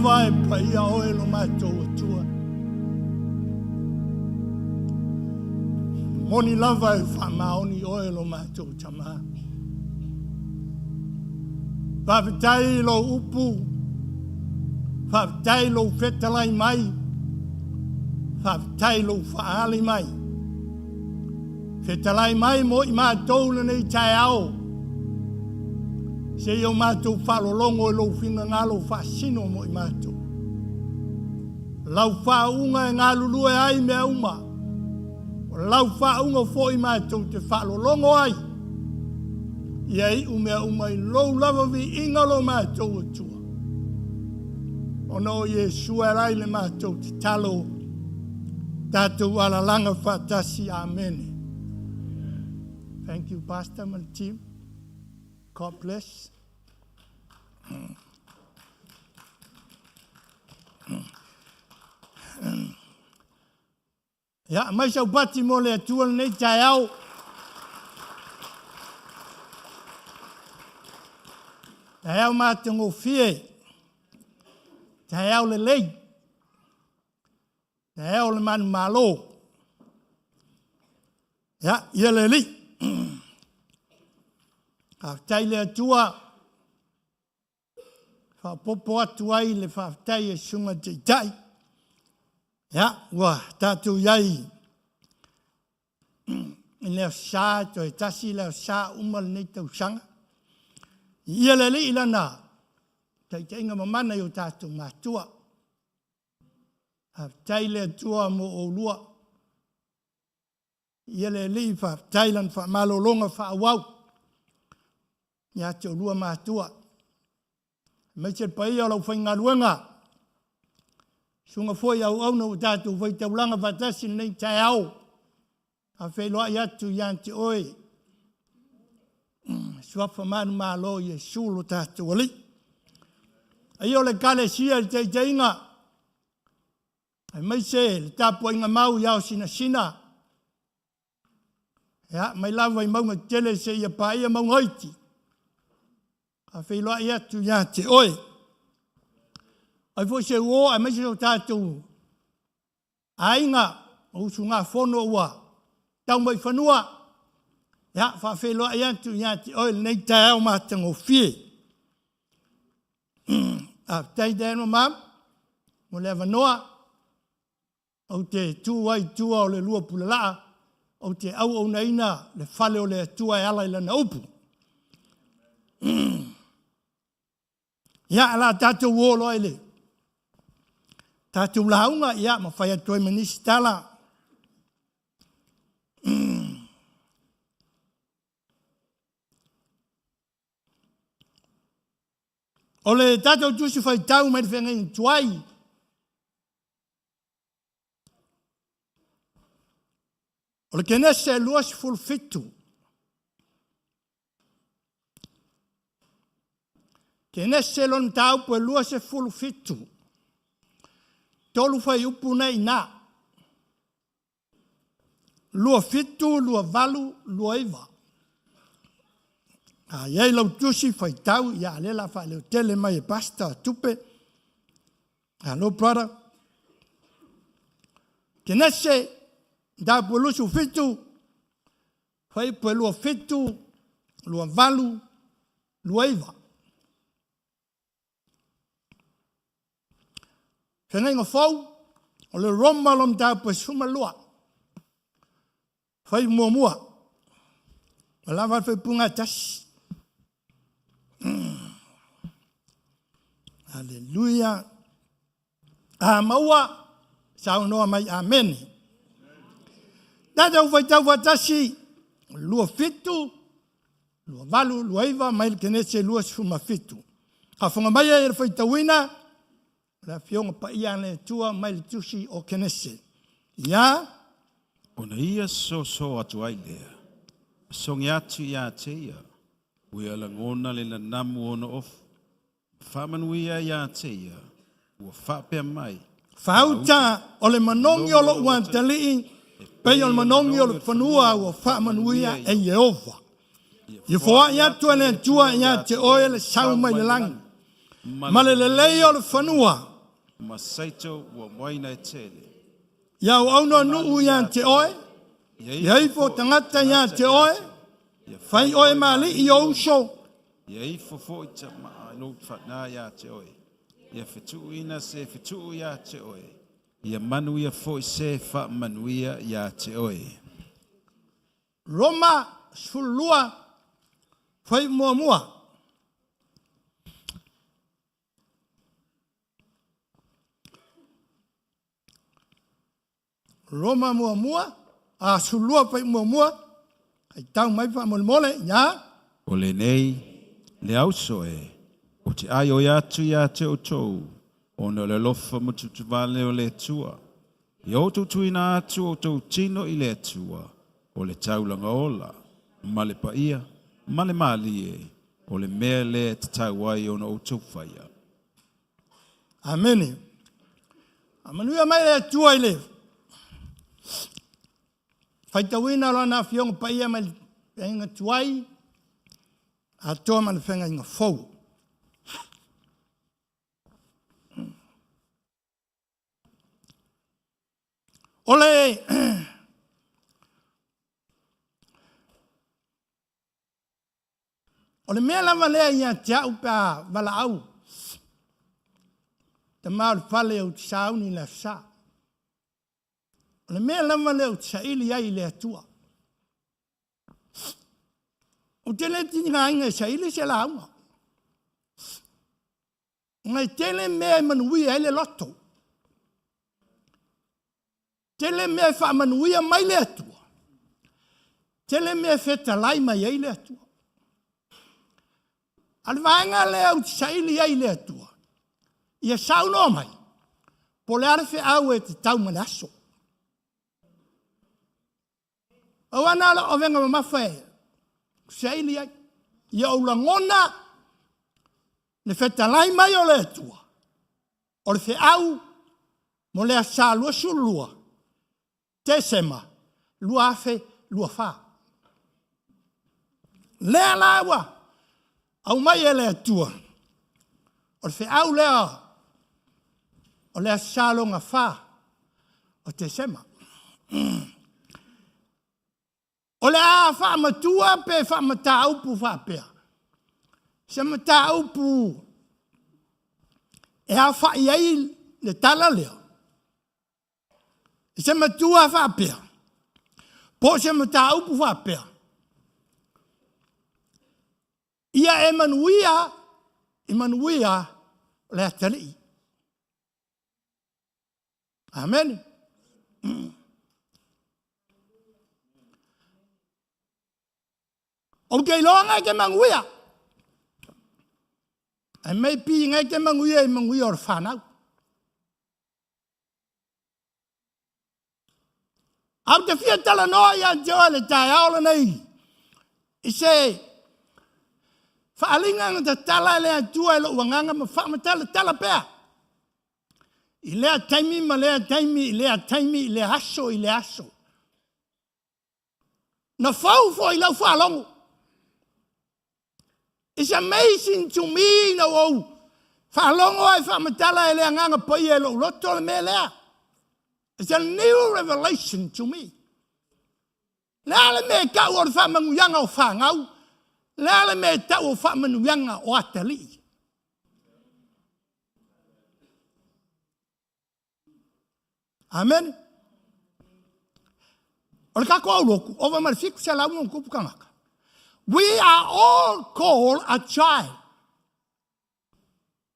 lava e paia oe lo matou Atua. Moni lava e faamaoni oe lo matou Tamā. Faafetai i lou upu, faafetai i lou fetalai mai, faafetai i lou faaali mai. Fetalai mai mo i matou lenei taeao, se i o matou faalologo i lou finagalo faasino mo i matou. Lau faauuga e galulue ai mea uma, o lau faauuga foi matou te faalologo ai, ia iu mea uma i lou lava viiga lo matou Atua. Ona o Iesu e ala ai le matou tatalo, tatou alalaga faatasi. Amene. Thank you, Pastor ma le team. God bless. Ia, aumai sau pati mo le Atua lenei taeao. Taeao matagofie, taeao lelei, taeao le manumalo. Ia, ia le Alii. Faafetai le Atua. Faaopoopo atu ai le faafetai e Susuga i le Taitai. Ia, ua tatou i ai i le Aso Sa, toe tasi le Aso Sa uma lenei tausaga. Ia le Alii i lana taitaiga mamana i o tatou matua. Faafetai le Atua mo oulua. Ia le Alii faafetai lana faamalologa faaauau ia te oulua matua, aemaise le paia o le aufaigaluega, susuga foi i auauna ua tatou faitaulaga faatasi i lenei taeao. Faafeiloai atu ia te oe, suafa manumalo o Iesu lo tatou Alii. Paia o le Ekalesia i le taitaiga, aemaise le tapuaiga mau i ao sinasina, ia, mai lava i mauga tetele seia paia mauga iti, faafeiloai atu ia te oe. Ai foi se uo aemaise o tatou aiga o usugafono ua tau mai fanua, ia, faafeiloai atu ia te oe lenei taeao matagofie. Faafetai Dad ma Mom mo le avanoa. Ou te tu ai i tua o le lua pulalaa, ou te auaunaina le fale o le Atua e ala i lana upu. Ia, o le a tatou o loa i le tatou lauga, ia, ma fai atu ai ma nisi tala. O le tatou tusi faitau mai le feagaiga tuai, o le Kenese 27. Kenese lona mataupu e 27. Tolu fuaiupu na i ina. 27, 28, 29. A i ai lau tusi faitau, ia lea la faaleo tele mai e Pastor Tupe. Hello brother. Kenese, mataupu e 27, fuaiupu e 27, 28, 29. Feagaiga fou, o le Roma lo mataupu e 12. Fai muamua. Ua lava le faaipuga e tasi. Aleluia. A maua, saunoa mai amene. Tatou faitau faatasi, 27, 28, 29 mai le Kenese 27. Faafofoga mai ai e le faitauina, o le Afioga Paia a le Atua mai le Tusi o Kenese. Ia. Ona ia soso atu ai lea, sogi atu ia te ia, ua ia lagona le nanamu ona ofu, faamanuia ia te ia, ua faapea mai. Faauta o le manogi o lou atalii, pei o le manogi o le fanua ua faamanuia e Ieova. Ia foai atu e le Atua ia te oe le sau mai le lagi, ma le lelei o le fanua. Ma saito ua moaina e tele. Ia auauna o nuu ia te oe, ia ifo tagata ia te oe, fai oe ma alii o uso. Ia ifo foi tama i lou faana ia te oe. Ia fetuuina se e fetuu ia te oe. Ia manuia foi se e faamanuia ia te oe. Roma 12, fuaiupu muamua. Roma muamua, a 12 fuaiupu muamua, faitau mai faamolemole, ia. O lenei, le auso e, ou te aioi atu ia te outou, ona o le alofa mutimutivale o le Atua, ia outou tuuina atu outou tino i le Atua, o le taulaga ola, ma le paia, ma le malie, o le mea lea e tatau ai ona outou faia. Amene. Faamanuia mai le Atua i le faitauina o Lana Afioga Paia mai le Feagaiga Tuai atoa ma le Feagaiga Fou. O le O le mea lava lea ia te au pe a valaau tama o le fale ou te sauni i le aso Sa. O le mea lava lea ou te saili ai i le Atua. Ou te le tigaina e saili se lauga. Ona e tele mea e manuia ai le loto. Tele mea e faamanuia mai le Atua. Tele mea e fetalai mai ai le Atua. A le vaega lea ou te saili ai i le Atua, ia saunoa mai, po o le a le feau e tatau ma le aso. Pau lava na o lau avega mamafa e saili ai. Ia ou lagona le fetalai mai o le Atua, o le feau mo le Aso Sa 22 Tesema 2024. Lea la ua aumai e le Atua, o le feau lea o le Aso Sa lona fa o Tesema. O le a faamatua pe faamataupu faapea, se mataupu e aofai ai le tala lea, se matua faapea, po o se mataupu faapea, ia e manuia i manuia o le atalii. Amene. Ou te iloa ngai te manuia. Ae mei pi ngai te manuia i manuia o le whanau. Au te fia talanoa ia te oe le taeao lenei i se faaaliga na tatala e le Atua i lou agaga ma faamatalatala pea i lea taimi ma lea taimi i lea taimi i lea aso i lea aso. Na fou foi lau faalogo. It's amazing to me ina ua ou faalogo ai faamatala e le Agaga Paia i lou loto le mea lea. It's a new revelation to me. Le a le mea e tau o le faamanuiaga o fanau, le a le mea e tau o faamanuiaga o atalii. Amene. O le tatou aulotu, ova ma le 700 ma ona tupu tagata. We are all called a child.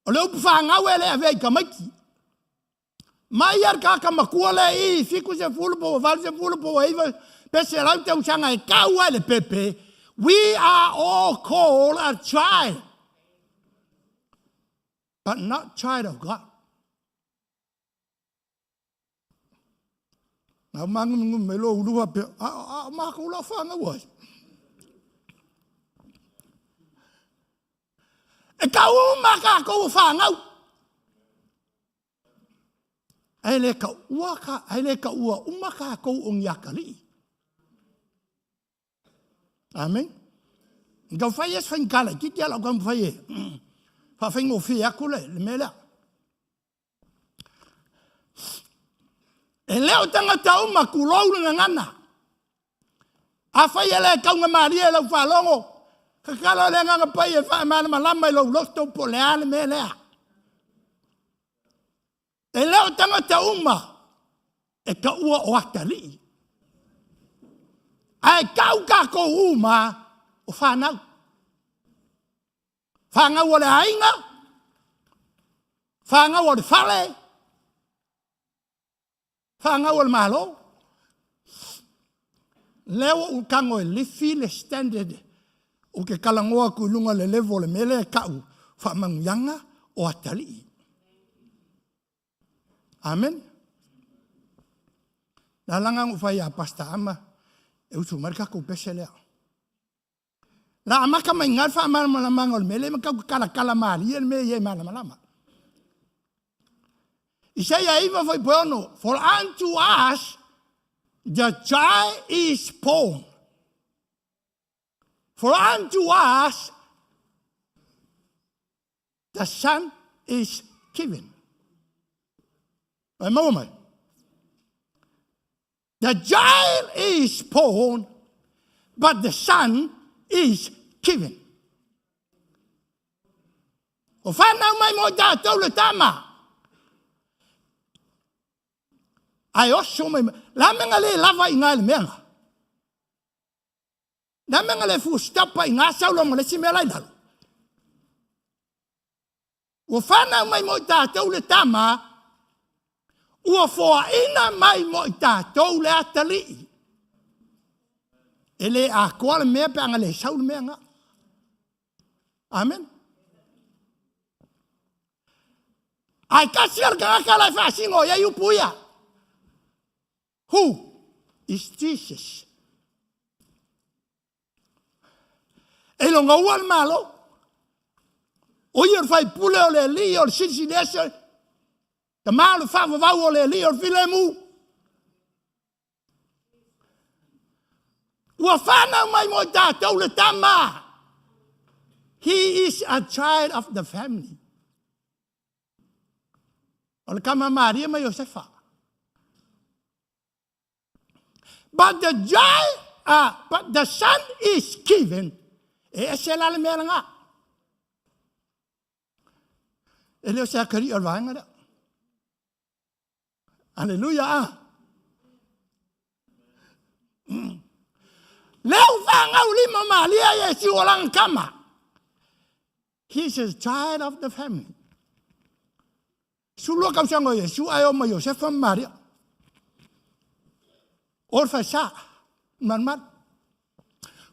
O le upu fanau e le avea i tamaiti. Mai ia le tagata matua lea i 70 po ua 80 po ua 90 pe 100 tausaga e tau ai le pepe. We are all called a child. But not child of God. Ngā mangungu me lo ulu pe a a mākou la whānau ai. E kau uma kākou o whānau. Ai le ka ua ka ai le ka ua uma kākou o ngiakalii. Amen. Tau fai e se faigata laitiiti a lau taumafai e faafaigofie atu le mea lea. E le o tagata uma tulou le gagana. Afai e le taugamalie i lau faalogo, tatalo le Agaga Paia e faamalamalama i lou loto po o le a le mea lea. E le o tagata uma e taua o atalii. Ae tau tatou uma o fanau. Fanau o le aiga, fanau o le fale, fanau o le Malo. Lea ua ou tago e lifi le standard ou te talanoa atu i luga o le level o le mea lea e tau faamanuiaga o atalii. Amen. Na langa ona ou fai ia Pastor Ama e usu mai le tatou pese lea. Na amata mai ina le faamalamalamaga o le mea lea ma tau talatala malie le mea ia e malamalama. Isaia 9 fuaiupu 6, For unto us the child is born. For unto us the son is given. Ai maua mai. The child is born, but the son is given. O whanau mai mo tātou le tama. Ai oso mai, la menga le lava i ngā le meanga. La menga le fu stapa i ngā saulo ma le si mea lai lalo. Ua whanau mai mo i tātou le tama, ua foaina mai mo i tātou le atalii. E le atoa le mea pe anga le sau le mea ngā. Amen. Ai kasi o le tagata la e faasino i ai upu ia. Who is Jesus? E longa ua le malo. O ia o le faipule o le alii o le silisili ese. Tama o le faavavau o le alii o le filemu. Ua whanau mai mo i tātou le tama. He is a child of the family. O le kama Maria ma Iosefa. But the child, but the son is given. E ese la le mea langa. E le o se akari o le vaenga lea. Aleluia. Ah. Leu whangau lima malia ye si o langa kama. He is a child of the family. Sulua kausaga o Iesu ae o ma Iosefa ma Maria. O le faisa, malumalu.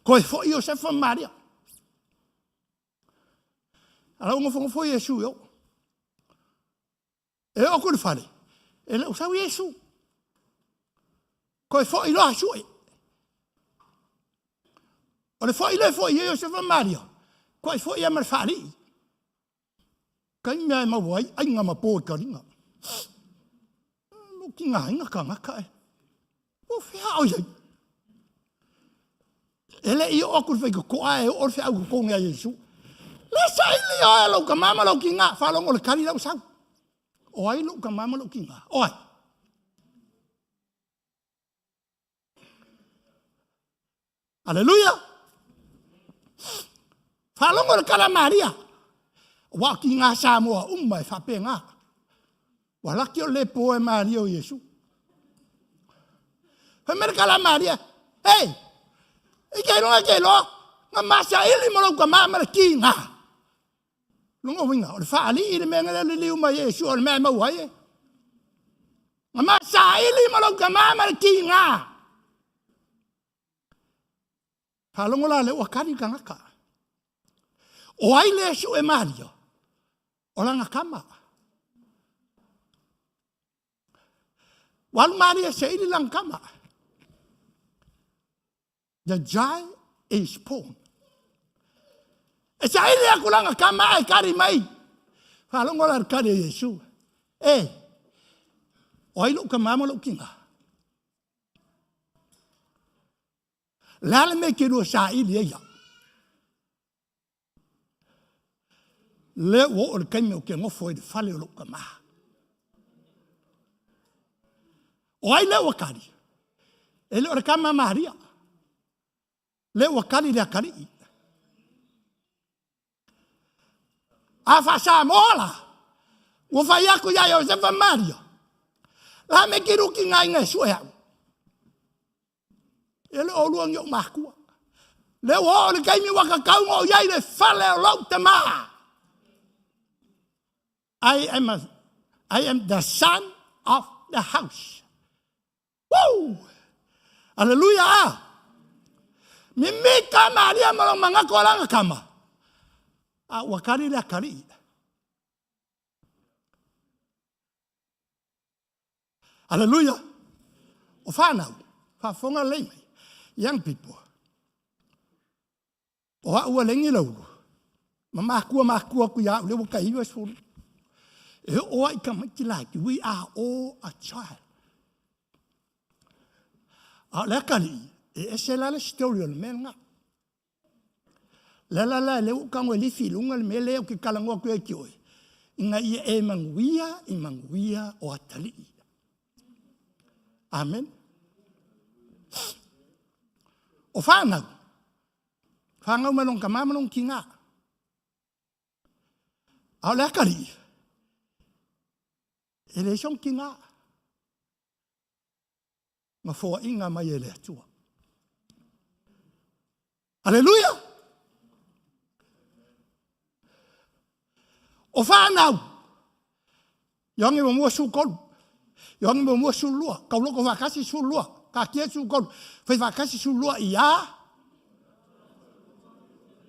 Koe foi Iosefa ma Maria. Ala ua nofonofo Iesu i o. E oo atu i le fale, e le o sau Iesu. Koe foi loa sue. O le foi le foi e Iosefa ma Maria, koe foi ia ma le faalii. Kai mea e maua ai aiga ma po i kaliga. Mo ki ngā inga kangaka e. O whia o iai. E le i o aku le whaika koa e o le whia au konge a Yesu. Le sa ili o e lau ka mama lau ki ngā. Whalongo le kari lau sau. O ai lau ka mama lau ki ngā. O ai. Aleluia! Faalogo le kala Maria. Wa ki ngā Samoa uma e whapenga. Wa laki o le po e Maria o Iesu. Fai mai le kala Maria. Hey! I ke iloa ke iloa. Nga masa ili mo lau ka ma le ki ngā. Lunga winga. O le whaali i le mea ngale le liu mai Iesu o le mea e mau ai e. Nga masa ili mo lau ka ma le ki ngā. Faalogo la lea ua kali le tagata. O ai le sue Maria? O lana kama. Ua alu Maria e saili lana kama. The child is born. E saili aku lana kama ae kali mai. Faalogo la le kali a Iesu. E, o ai lou kama ma lou kina? Le a le mea ke lua saili ai au? Lea ua oo le taimi ou te nofo ai i le fale o lou tama. O ai lea ua kali? E le o le kama Maria. Lea ua kali le atalii. A faa-Samoa la, ua fai atu ia Iosefa ma Maria, la me kiruki ngā inga e sue au. E le o lua ni ou makua. Le ua oo le taimi ua tatau ona ou i ai i le fale o lou tamā. I am, a, I am the son of the house. Woo! Aleluia! Ah! Mimita Maria ma lou manatu o lana tama. A ua kali le atalii. Aleluia! O whanau, whaafonga lei mai. Young people. O au a lengi laulu. Ma makua makua ku ia le ua ka iwa sulu. E o ai ka maiti like we are all a child. A le akali e ese la le story o le mea nga. Le la la le u kango lifi lunga le mele o ke kalangoa ku e ki oe. Inga ia e manguia i manguia o atali. Amen. O whanau. Whanau mai long kama ma long kinga. A o le akalii, e le song kinga. Ma foainga mai e le Atua. Aleluia! O whanau, Ioane muamua 13. Ioane muamua 12. Kauloko faatasi 12. Katia 13. Fai faatasi 12 ia.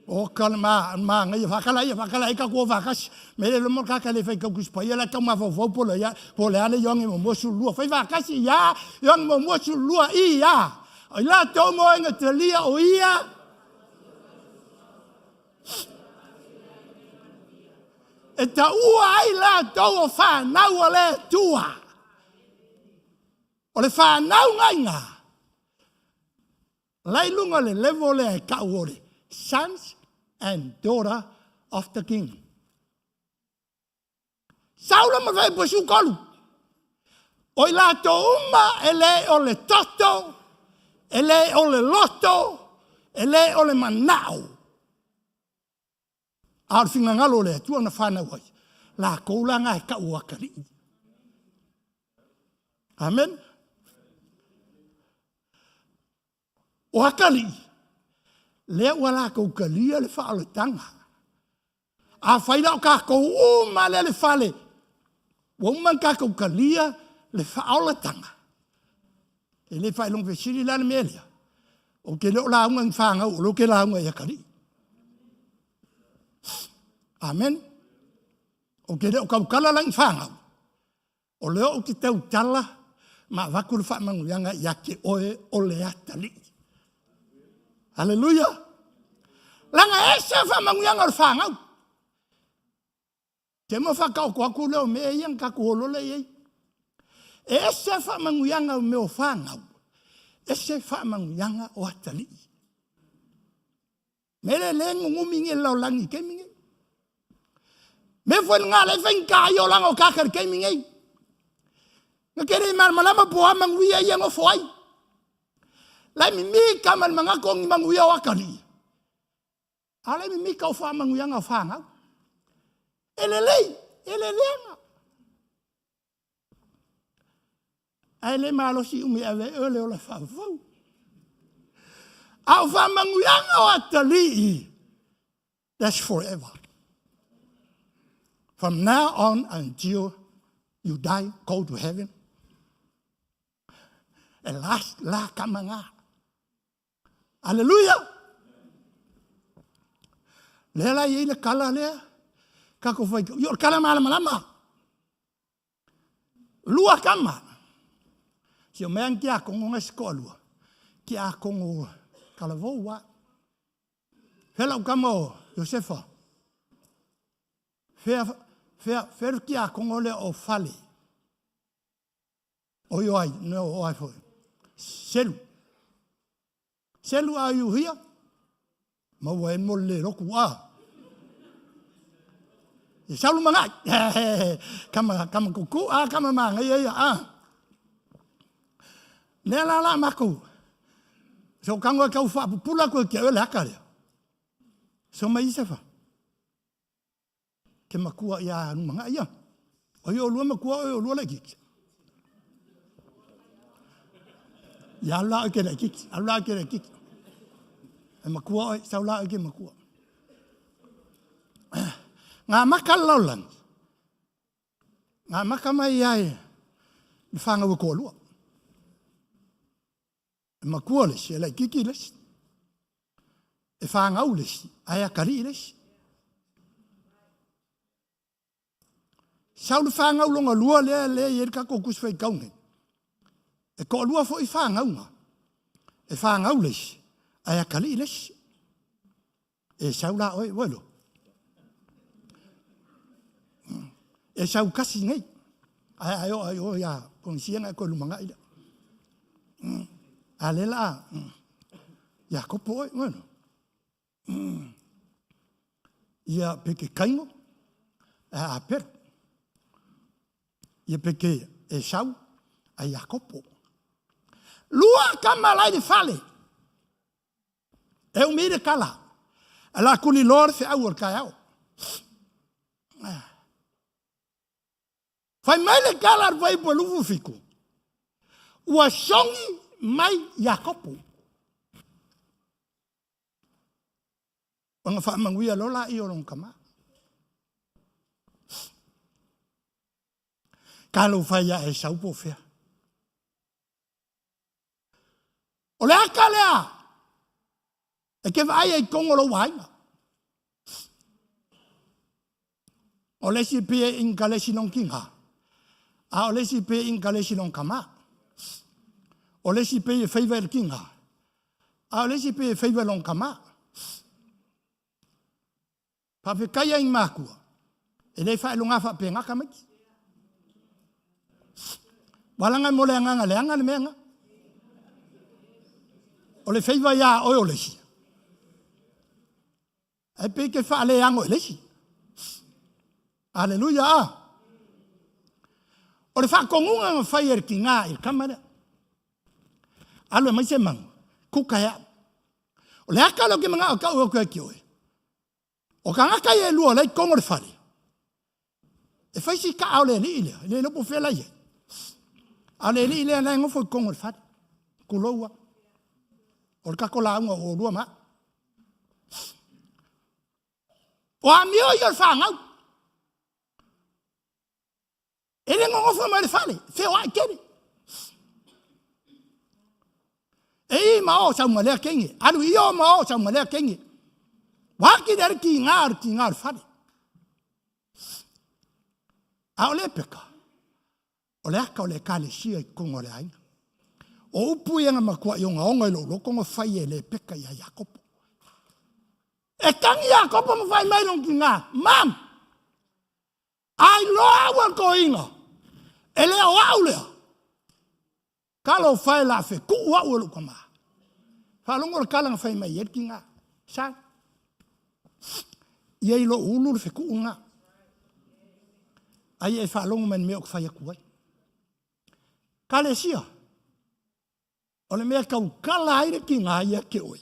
O ka ma ma ngai whakala ia whakala i ka kua whakasi. Me le lomo ka ka le whai kaukus pa ia la kau mawhau po le ia po le ale Ioane muamua 12. Fai faatasi ia Ioane muamua 12 ia. O i la tau moenga te lia o ia. E taua ai latou o whanau o le Atua. O le whanau ngainga. Lai lunga le level lea e kau o le sons and daughter of the king. Saula ma fai po sukolu. O i latou uma e le o le toto, e le o le loto, e le o le manao. A o le finagalo o le Atua na whanau ai. Lakou la ngā e kau o akalii. Amen. O akalii, lea ua lakou kalia le whaoletanga. A whai la o kākou uma lea le fale, ua uma kākou kalia le whaoletanga. E le whailonga fesili la le mea lea. O ke leo launga i whangau, o leo ke launga i akalii. Amen. O ke leo kaukala la i whangau. O leo o te tautala, ma vaku le whaamanguianga ia ke oe o le atalii. Hallelujah. Langa ese whaamanguianga o le whangau. Te mo whakaoko aku leo me ia nga kaku holole iei. E ese whaamanguianga o meo whangau. Ese whaamanguianga o atalii. Me le le ngungumi nge lau langi kemi nge. Me fue ngā le whain ka i o langa o kakari kemi nge. Nga kere i malama po a manguia ia ngofo ai. Lai mi mi ka mal manga kongi manguia o akari. A lai mi mi ka o wha manguia ngā whangau. E le lei, e le leanga. Ae le malosi umi ave e le ola whaafau. A o whamanguianga o atalii, that's forever. From now on until you die, go to heaven. E la, la kamanga. Aleluia! Lea la i le kala lea, kako whai, i o le kala malamalama. Lua kama. Si o mea ki a kongo ngai sikoa lua. Ki a kongo kalavou wa. Fela u kama o Josefa. Fea, fea, fea ki a kongo le o fale. O i ai, no o ai foi. Selu. Selu a iu hia. Maua e mo le roku a. E saulu mangai. Kama, kama kuku a, kama mangai ia a. Lea la la makou. So kango e kau faapupula koe ke le aka lea. So mai isa fa. Ke makua ia numanga ia. O ia lua makua o lua le kiki. Ia la ke le kiki, ala ke le kiki. E makua oi, sau la ke makua. Ngā maka laulan. Ngā maka mai ai le whangau e kōlua. E makua le si, e lai kiki le si. E whangau le si, ai akari le si. Sau le whangau longa lua lea lea i e kako kusi whai kau nei. E kōlua fo i whangaunga. E whangau le si, ai akari le si. E sau la oe, welo. E sau kasi nei. Ai ai o ai o ia pongisia ngai ko lumanga ila. A le la ia kopo oe, welo. Ia peke kaingo, a pero. Ia peke e sau, a ia kopo. Lua kama lai le fale. E umire kala. Ala kuli lor fe au o kai au. Fai mai le kala ar vai po lufu fiku. Ua songi mai Iakopo. Ona wha manguia lola i o long kama. Ka lo whai ia e saupo fea. O le aka lea, e ke vaai ai kongo lo wainga. O le si pie in ka le si long kinga. A o le si pie in ka le si long kama. O le si pie feiva el kinga. A o le si pie feiva long kama. Pa fe kai ai makua. E le whae longa wha pe ngaka mai. Walanga mo le anganga le anga le meanga. O le feiva ia oe o le si. E pe ke wha le ango e le si. Aleluia a. O le whakongunga nga whai e ki ngā i kamara. Alo e mai se mangu. Kuka hea. O le aka lo ke manga o kau o koe ki oe. O ka ngaka i e lua lei kongo le whare. E whai si ka au le li lea. Le lopo whela ia. A le li lea nei ngofo i kongo le whare. Kuloua. O le kako la unga o lua ma. O a mio i o le whangau. E le ngongofo mai le fale, feo ai kere. E i ma o sau malea kenge, alu i o ma o sau malea kenge. Waki le ki ngā le ki ngā le fale. A o le peka, o le aka o le kale sia i kongo le aina. O upu i anga makua i onga onga i lo loko ngo whai e le peka i a Iakopo. E tangi Iakopo ma whai mai long ki ngā, mam! Ai loa au al koinga. E lea o au lea. Ka lo whai la fe ku au e luka maa. Whalongo le kalanga whai mai e ki ngā. Sa. Ia i lo ulu le fe ku ngā. Ai e whalongo mai mea o whai aku ai. Ka le sia. O le mea kau kala ai le ki ngā ia ke oe.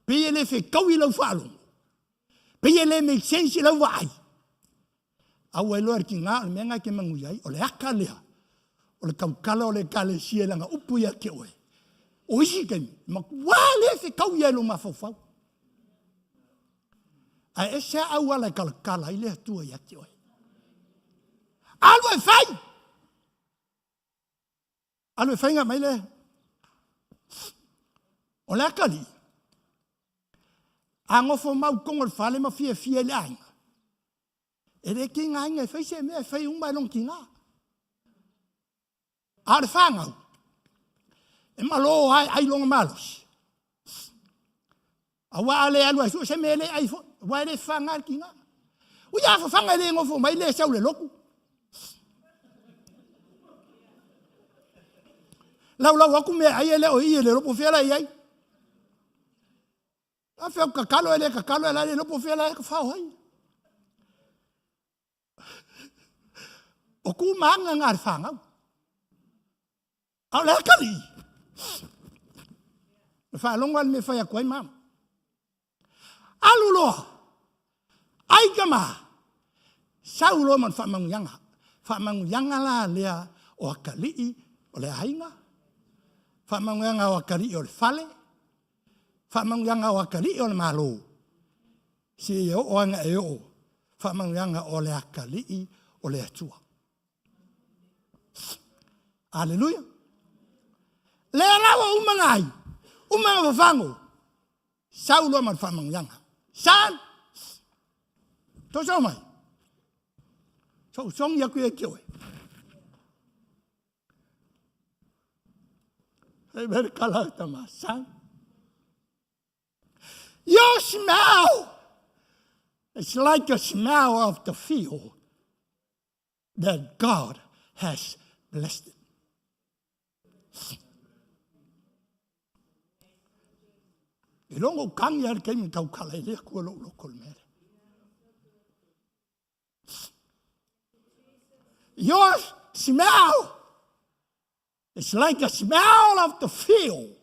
Pe e le fe kau i lau whalongo. Pe e le make sense i lau waai. Au ai loa ki ngā, o le mea ngai ke mangu iai, o le aka lea. O le kaukala o le kale sia langa upu ia ke oe. O isi kaimi, ma wā le fe kau ia lo mafaufau. Ai e sea au ala e kalakala i le atua ia te oe. Alu e whai! Alu e whainga mai le. O le akali. A ngofo mau kongo le whale ma fia fia i le ainga. E le ki ngā inga e whai se mea e whai umai long ki ngā. A le whangau. E malo ai ai longa malosi. A wa ale alu ai su se mele ai fo wa le whanga ki ngā. U ia fa whanga le ngofo mai le sau le loku. Lau lau aku mea ai ele o i ele lopo fela i ai. A fea kakalo ele kakalo ele le lopo fela e ka whao hai. O ku maanga ngā re whangau. A o le akalii, na faalogo lava i le mea e fai atu ai mama. Alu loa, ai tama, sau loa ma le faamanuiaga. Faamanuiaga la lea o atalii o le aiga, faamanuiaga o atalii o le fale, faamanuiaga o atalii o le Malo, seia oo lava ina e oo, faamanuiaga o le atalii o le Atua. Aleluia. Lea la ua uma na ai, uma na fafago, sau loa ma le faamanuiaga. Son, toso mai. Sou songi aku ia te oe. Hei mere kala tama, son. Your smell is like the smell of the field that God has blessed it. I longo kangi al keimi tau kala i lea kua lou loko le mele. Your smell is like the smell of the field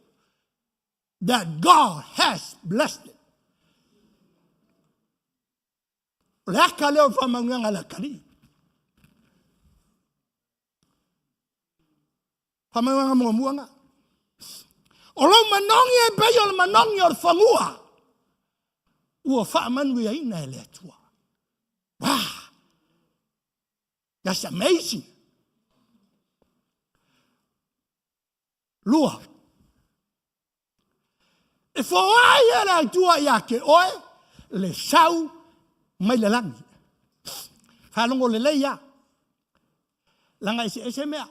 that God has blessed it. O le aka lea o le faamaunuiaga a le atalii. Faamaunuiaga muamua na. O lou manogi e pei o le manogi o le fanua ua faamanuiaina e le Atua. Wow! That's amazing. Lua. E foai e le Atua ia te oe le sau mai le lagi. Faalogo lelei ia. Laga eseese mea.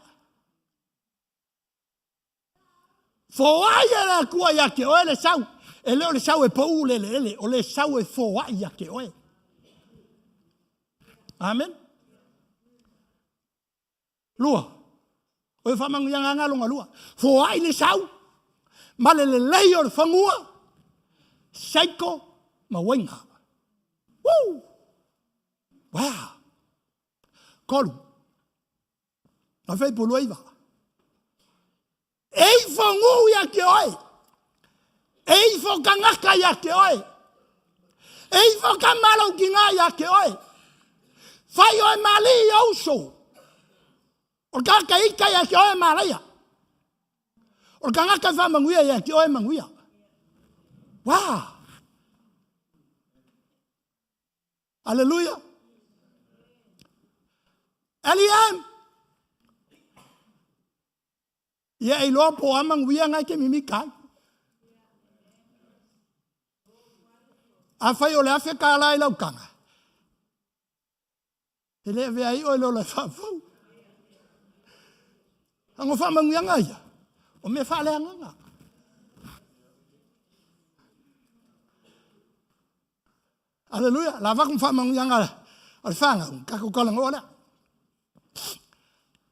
Foai e le Atua ia te oe le sau. E le o le sau e pau le eleele, o le sau e foai ia te oe. Amen. Lua, o e faamanuiaga aga lona lua. Foai le sau ma le lelei o le fanua, seiko ma uaiga. Woo! Wow! Kolu. A fei pulu iva. E ifo gu ia te oe. E ifo kangaka ia te oe. E ifo kamalo ki ngā ia te oe. Fai oe mali i ouso. O le kaka ika ia te oe malaia. O le kangaka whamanguia ia te oe manguia. Wow! Aleluia. L.E.M. Ia e iloa po a manuia ngai ke mimika ai. Afai o le afe kālā i lau taga, e le avea ai oe le ola e faafou. Ago faamanuiaga ia, o mea faaleagaga. Aleluia. La vaku faamanuiaga o le whāngau, kako talanoa lea.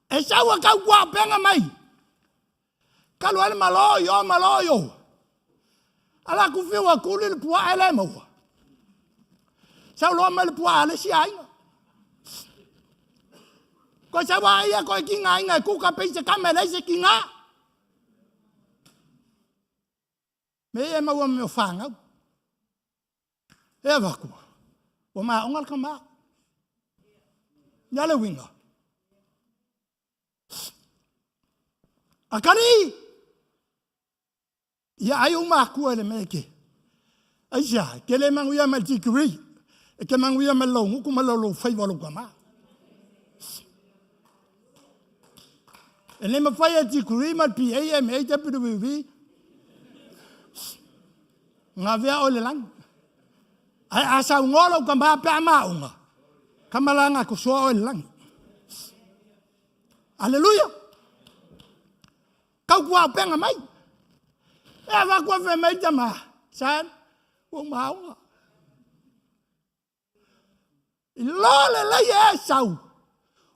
E sau a kau kua penga mai. Kalu ale malo i o malo i o. Ala ku fiu a kuli le pua ele maua. Sau loa mai le pua ale si ainga. Ko sau a ia ko ki ngā inga e kuka peise kame le se ki ngā. Me e maua me o whāngau. E avaku, ua maonga le kama. Ia le uiga. Akali! Ia ai o makua i le mea ke. Aisea, ke le manuia mai le degree, e ke manuia mai lou gutu ma lou faiva o lou tama. E le mafai e degree ma le BA, MA, WWV, Gavea oe le lagi. Ae a saunoa lou tama pe a maunga, kamalanga kosoa oe le lagi. Aleluia. Kau kua au penga mai. E a wakua fe mai tama. San, ua maunga. I lo le lei e sau,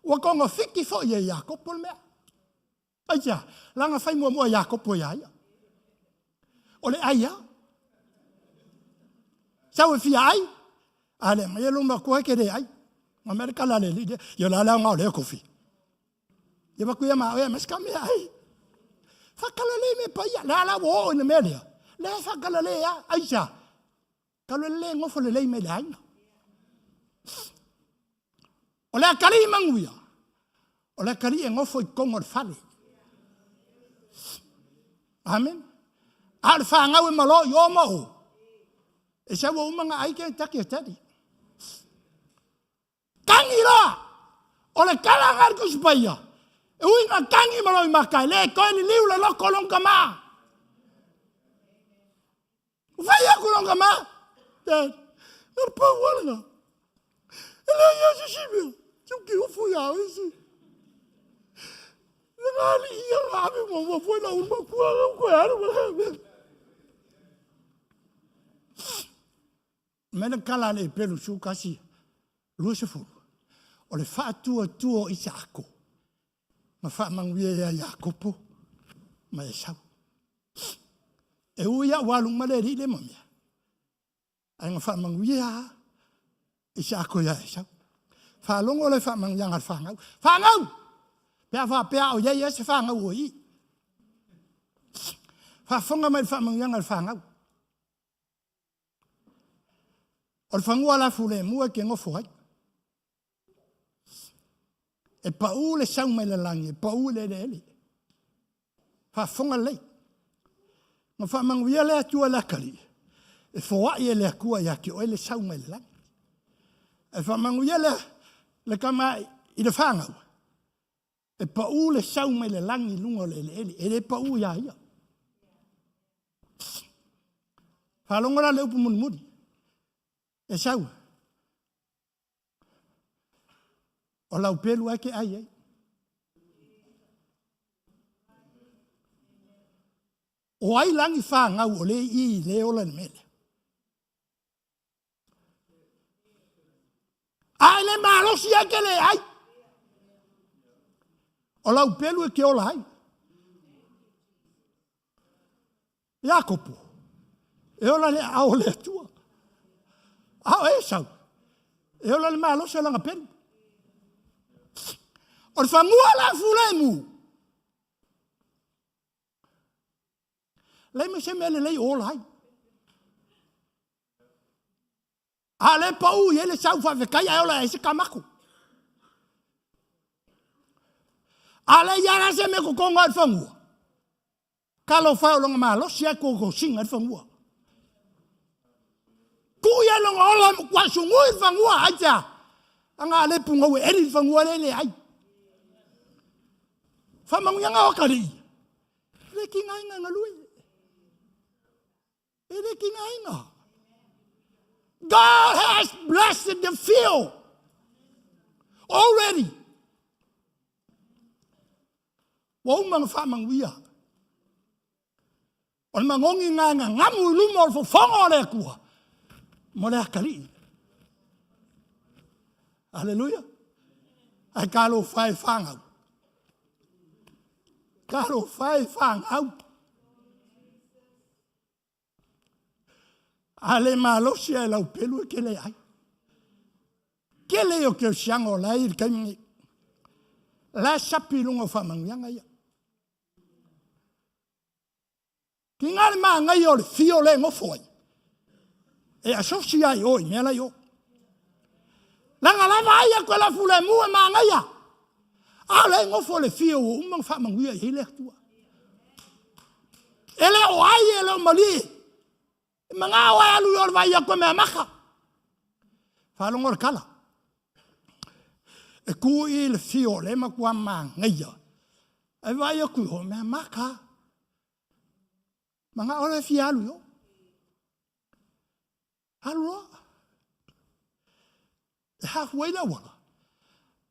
ua konga fiki fo i e Iakopo le mea. Aisea? Leaga fai muamua Iakopo ia ia. O le ai a. Sau e fia ai, a le mai e luma kua ke le ai. Ma mea le kala le li, yo la la ngao le kofi. Ye ba kuia ma oe, mas ka mea ai. Faakalale mea paia. Le a la ua oo i le mea lea. Lea e faakalale lava. Aisea? Talu e le nofo lelei mai le aiga. O le atalii manuia, o le atalii e nofo i totonu o le fale. Amen. A o le fanau e malo i o ma o, e sau ua uma ona ai Kentucky e tali. Tagi loa! O le tala lena a le Tusi Paia, e ui ina tagi ma loimata, e le toe liliu le loto o lona tama. Ua fai atu lona tama, Dad, na o le pau lava lena. E leai lava se isi mea, se ou te ofo iā oe se. Lena alii ia na ave muamua foi lau matua na toe alu ma Mai le tala a le Eperu 11, 20, o le faatuatua o Isaako na faamanuia ia Iakopo ma Esau. E ui lava ua alu uma le alii lea ma mea, ae na faamanuia lava Isaako ia Esau. Faalogo le faamanuiaga a le fanau. Fanau! Pe a faapea a o i ai se fanau o i i. Faafofoga mai le faamanuiaga a le fanau. O le fanua la fulemu e te nofo ai. E pau le sau mai le lagi, e pau i le eleele. Faafofoga lelei. Na faamanuia le Atua i le atalii, e foai e le Atua ia te oe le sau mai le lagi. E faamanuia le, le tama i le fanau, e pau le sau mai le lagi i luga o le eleele, e le pau ia ia. Faalogo la le upu mulimuli, e sau. O lau pelu ai ke ai ai. O ai lagi whāngau o le i le ola le mele. A e le malosi ai ke le ai. O lau pelu e ke ola ai. Iakopo, e ola le aao o le Atua. A o Esau, e ola le malosi o lana pelu. O le fanua la fulemu. Leai ma se mea lelei o ola ai. A le pau i ai le sau faafetai ae ola ai se kamaku. A le ia la se mea totogo ai le fanua. Talofa e o lona malosi ae totosina ai le fanua. Tuu ia lona ola e matua sugui le fanua ai tea. Aga a le pugou e eli le fanua le leai. Faamanuiaga o atalii. E le tigaina e galue. E le tigaina. God has blessed the field already. Ua uma ona faamanuia. O le magogi na gagamu i luma o le fofoga o le Atua mo le atalii. Aleluia. Ae talofa e fanau. Talofa e fanau. A le malosi ae lau pelu e ke le ai. Kele o ke osiaga o la i le taimi nei. La sapi i luga o faamanuiaga ia. Ki ngā le māngai o le fio le nofo ai. E asosi ai o i mea lai o. Langa lava ai aku e la fule mu e māngaia. A le nofo le fio ua uma na faamanuia i ai le Atua. E le o ai e le o malie. E mangao ai alu i o le vai aku e mea maka. Faalogo le tala. E ku i le fio le matua māngaia. E vai aku i o mea maka. Mangao le fia alu i o. Alu loa. E hafu ai le auala.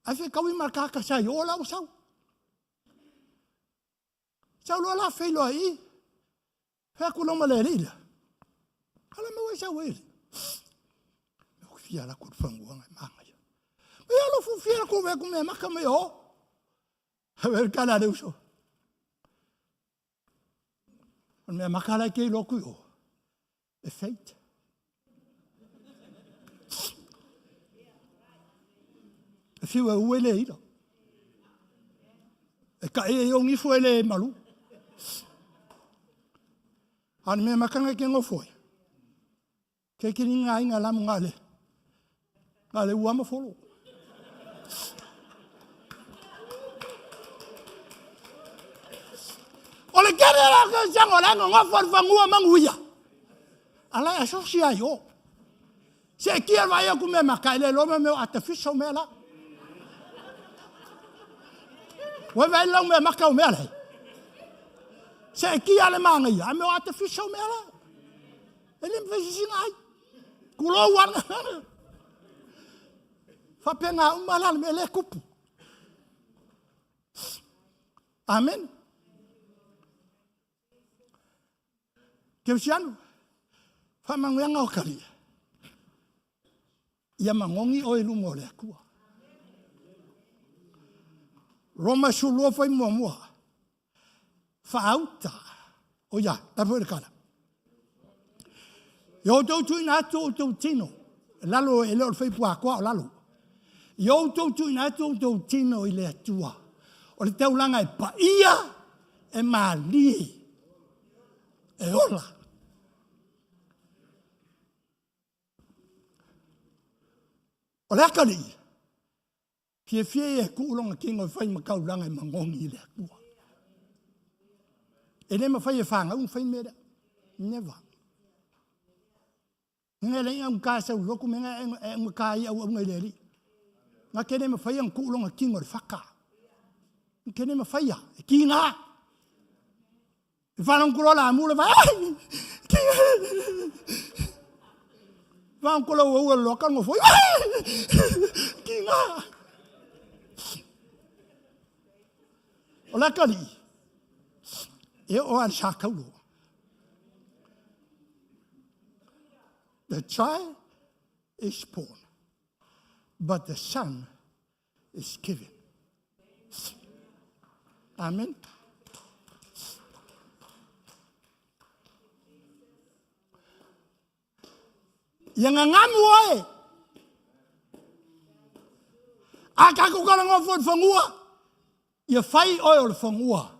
Ae fetaui ma le tagata sa i o la ua sau. Sau loa la feiloai i. Fai atu loa ma le alii lea. Ala mea ua sau ai alii. Ua fia ala ku le fanguanga e māngaia. Me alo fu fia ku ve ku mea maka me o. He kala le uso. O mea maka lai ke loku i o. E fate. E fiu e ue le ira. E ka e o ngifo e le malu. A o le mea makanga ke ngofo ai. Ke kini ngā inga lamu ngā le. Ngā le ua ma folo. O le kere la ke sango la ngofo le fangua manguia. Ala e asosi ai o. Se kia vai aku mea maka ele lo mea artificial mea la. Ua vai lau mea maka o mea lai. Se kia le manga ia, a mea artificial mea la. E le mwhai sisinga ai. Kulou ana. Whapenga uma la le mea le kupu. Amen. Keusiano, whamanguianga o karia. Ia magogi oe i luma o le Atua. Roma 12 fai muamua. Faauta. O ia, tapo i le kala. Ia outou tuuina atu outou tino, lalo e le o le faipuakoa o lalo. Ia outou tuuina atu outou tino i le Atua. O le taulaga e paia, e malie, e ola. O le akalii, fiafia ia e tuu lona tino e fai ma taulaga e magogi i le Atua. E le mafai e fanau ona fai mea lea. Never. Nga le inga ka sau loku me nga e nga ka i au au ngai le ali. Nga ke le mafai ang tuu lona tino le whaka. Ke le mafai e ki ngā. E whalangkolo la mu le vai. Whalangkolo ua ua loa ka ngofo. Ki ngā. O la kali. E o al sa kaulo. The child is born, but the son is given. Amen. Ia ngagamu oe. A kako kala ngofo i fangua. Ia fai oe o le fangua.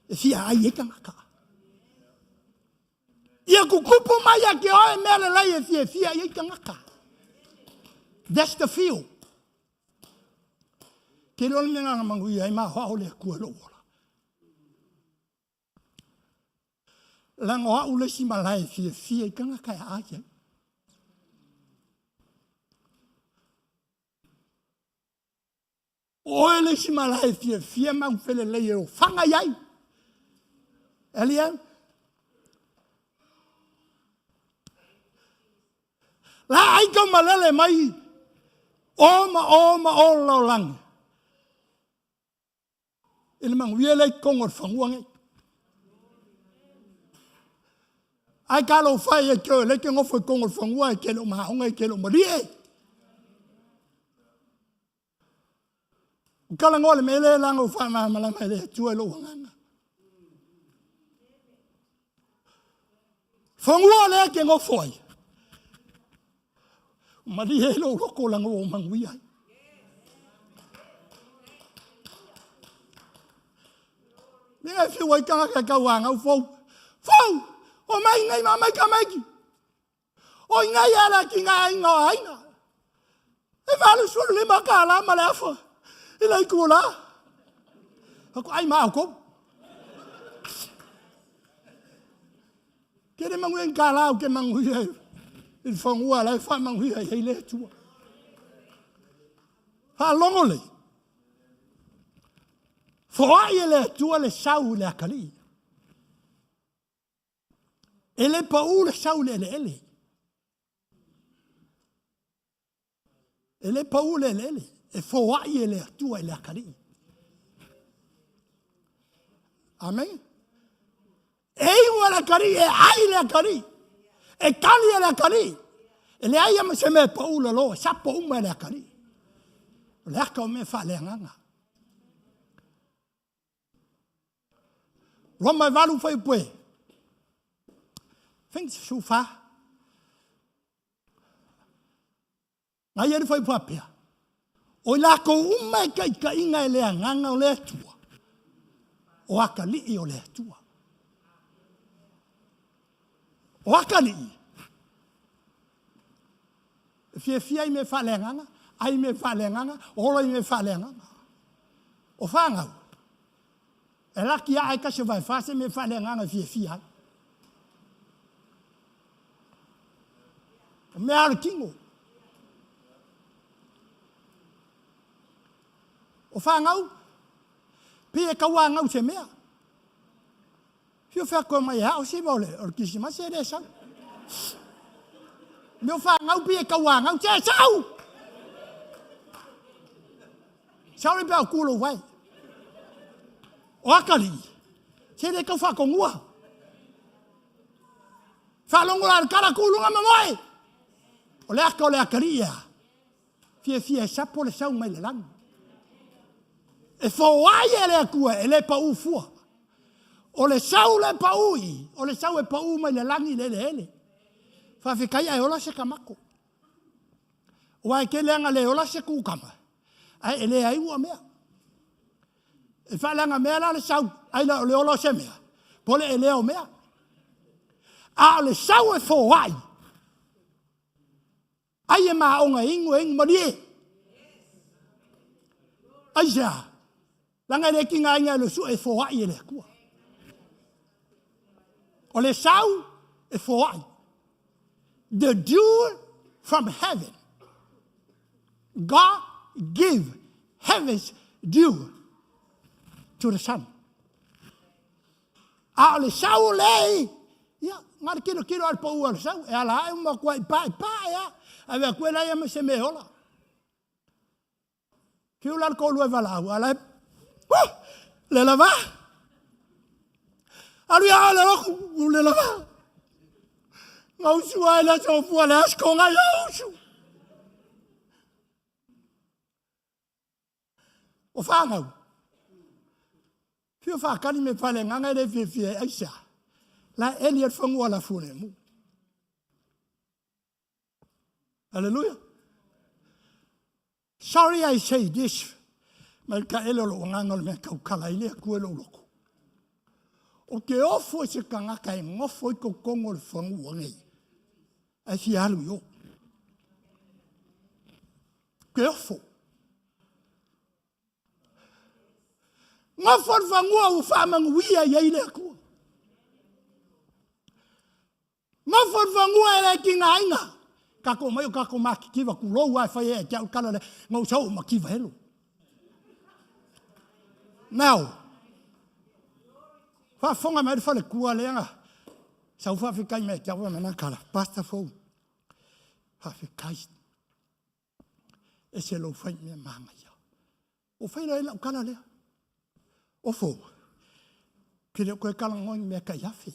E fia ai e tangata. Ia kukupu mai a ke oe mea le lai e fia fia ai e tangata. That's the feel. Ke loa le mea nganga manguia ai ma hoa o le Atua i lou ola. Leaga o au le isi malae e fiafia i tagata e aai ai. O oe le isi malae e fiafia ma aufelelei e ofaga i ai. Elia, La ai kau malele mai o ma o ma o lalolagi. I le manuia lea i totonu o le fanua nei. Ai ka lou fai e ke o le ke nofo i totonu o le fanua e ke le o maonga e ke le o malie. O talanoa le mea lea leaga ua faamalamalama e le Atua i lou agaga. Fanua lea ke nofo ai. Malie e lou loko leaga ua ou manuia ai. Mea e fiu ai tagata e tauanau fou. Fou! O mai nei ma mai ka maiki. O i nei ala ki ngā aiga o aina. E 85 kālā ma le afa i le itu o la. Ako ai ma au kou. Ke le mangu en kālā o ke mangu ia i le whangua la e wha mangu ia i le atua. Wha longo le. Foai e le atua le sau i le akalii. E le paʻū le sau i le eleele. E le paʻū le eleele. E foai e le Atua i le akalii. Amen. E iu e le akalii, e ai le akalii. E kali e le akalii. E leai ma se mea e paʻū lalo, e sapo uma e le akalii. O le aka o mea faaleagaga. Roma e 8 fuaiupu e 74. Ngai e le fuaiupu apea. O i lakou uma e taitaiga e le agaga o le Atua, o akalii o le Atua. O akalii, e fiafia i mea faaleagaga, ai i mea faaleagaga, ola i mea faaleagaga. O fanau, e laki aa e kasi o vaefa se mea faaleagaga e fiafia ai. O mea lava o le tino. O fanau, pei e tauanau i se mea. Fiu fai atu mai e ao siva o le kerisimasi e le sau. Mea o fanau pei e tauanau, se sau! Sorry pe a o tu lou vae. O atalii, se le tau faatonua. Faalogo la le tala tu luga ma moe. O le ata o le atalii e a? Fiafia e sapo le sau mai le lagi. E foai e le Atua e le pau fua. O le sau le pau i, o le sau e pau mai le lagi le eleele. Faafetai ae ola se kamako. Ua e tele aga le ola se kukama, ae e leai ua mea. E faaleaga mea la le sau, ai la o le ola o se mea, po le elea o mea. A o le sau e foai, Ai e maoga e inu e inu malie. Aisea? Leaga e le tigaina e le sue e foai e le Atua. O le sau e foai. The dew from heaven. God give heaven's dew to the sun. A o le sau o le i, ia, na le tilotilo a le pau o le sau, e ala ae uma atu ai pae pae a, ave atu e laia ma se mea e ola. Fiu la le toalua e valaau, a la e, uh, le lava. Alu ia oe le lotu, le lava. Gausu ai le aso fua le aso konga ia usu. O fanau, fia whakani me whale nganga e le fiafia e aisa. La eli e whangua la fune mu. Hallelujah. Sorry I say this. Mai ka ele o lo nganga o le mea kaukala i le aku e lo loko. O ke ofo e se kangaka e ngofo i kokongo o le whangua nei. Ai fia alu i o. Ke ofo. Nofo le fagua ua faamanuia i ai le Atua. Nofo le fagua e le tigaina. Tatou mai o tatou matitiva tulou a e fai e te au kala le ngau sau mativa helo. Now, faafofoga mai le faletua lea na sau faafetai mai te au na kala, Pastor Fou. Faafetai. Ese lou fai mea manaia. O fai loa e lau tala lea. O fou, ke le o koe talanoa i mea tai afe.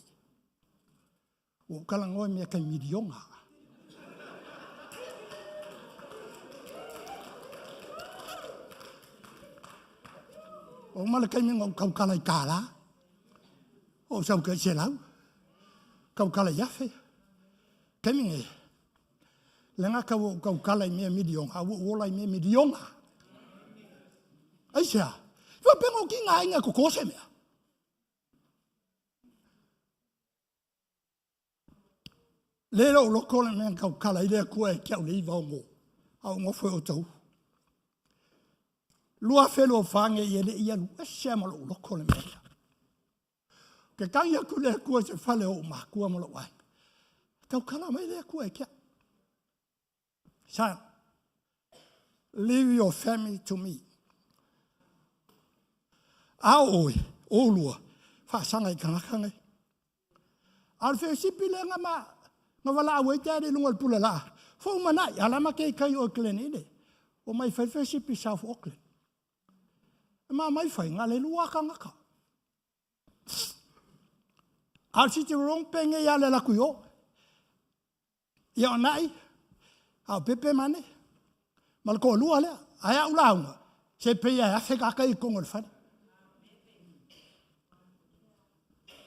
Ua ou talanoa i mea tai miliona. Oo mai le taimi na ou tautala i tālā, o ou sau tai $100, tautala i afe. Taimi nei, Leaga tau ou tautala i mea miliona, a ua ou ola i mea miliona. Aisea? Faapea o ki ngā inga koko se mea. Le lo loko le mea tautala i le akua e kia o le iwa o ngō. A o ngofo e o tau. Lua whelo o whange i ele ia lu ese ama lo loko le mea. Ke tangi aku le Atua i se fale o ou makua ma lou aiga. Taukala mai le Atua e ke au. Son, leave your family to me. A o oe, o lua, faasaga i tagata nei. A o le fesipi lea na ma, na valaau ai te ale i luga o le pule laa. Fou manai, ala ma ke kai o Glen Ine. O mai fai fesipi South Auckland. E ma mai fai, nga le lua kangaka. A o le siti rong penge ia le laku i o. Ia o nai, a o pepe mane, ma le toalua lea. Ae au lauga, se pei e afe kaka i kongo le fale.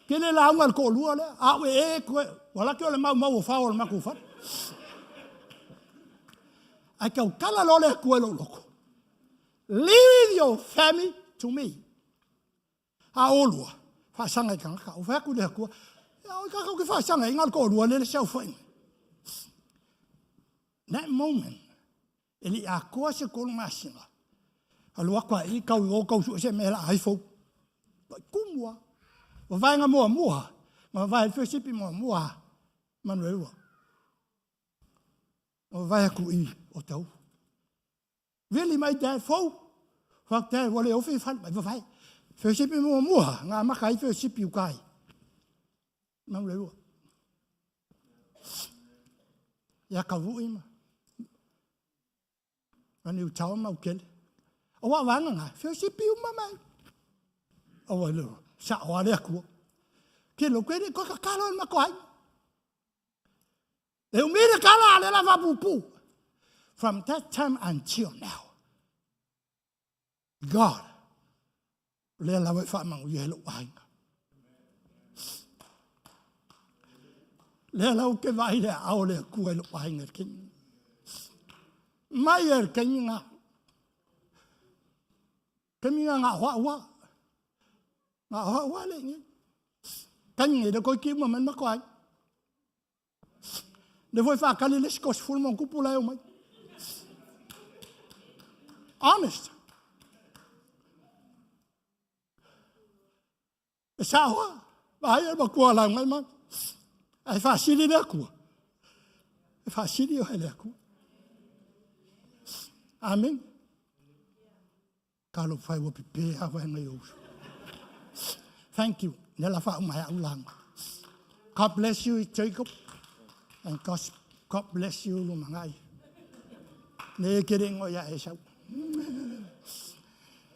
Kele lauga le toalua lea, a o e e koe, ua laki o le mau mau o whao o le maku fale. Ai kau tala lo le kue lo loko. Leave your family to me. A olua, faasaga i tagata. Ua fai atu le Atua, Ia oi kakau ke whaasanga i ngā kōrua le le saofaiga. That moment, e le akoa se kolu masina. Alu aku a i kau i o kau su se mea la ai fou. Vai kumua. Wa vaenga mua mua. Ma vai fesipi mua mua. Manu e ua. Ma vai aku i o tau. Vili mai dad fou. Fuck dad, wale ofi fal mai vai. Fesipi mua mua. Ngā maka i fesipi ukai. Manu e ua. Ia ka vui ma. Ani u tau mau kele. O wa wanga nga, feo si piu ma mai. O wa lo, sa o ale akua. Ke lo kere ko ka kalo ma ko ai. E umire kala ale la va pupu. From that time until now, God, lea lava e faamangu ia lo aiga. Lea lau ke vai le ao le kua i lo aiga ke. Mai e ke nga. Ke nga nga hoa ua. Nga hoa ua le ngi. Kangi le koi ki ma man ma ko ai. Le foi whaakali le sikos fulu mo kupu lai o mai. Honest. E saoa, vai e makua lau ngai mai. Ai whaasili le akua. E whaasili o hele akua. Amen. Ka lo whai wapi pē a wai ngai o. Thank you. Nela wha umai au langa. God bless you, Jacob. And God, God bless you, Lumangai. Ne kere ngo ya e sau.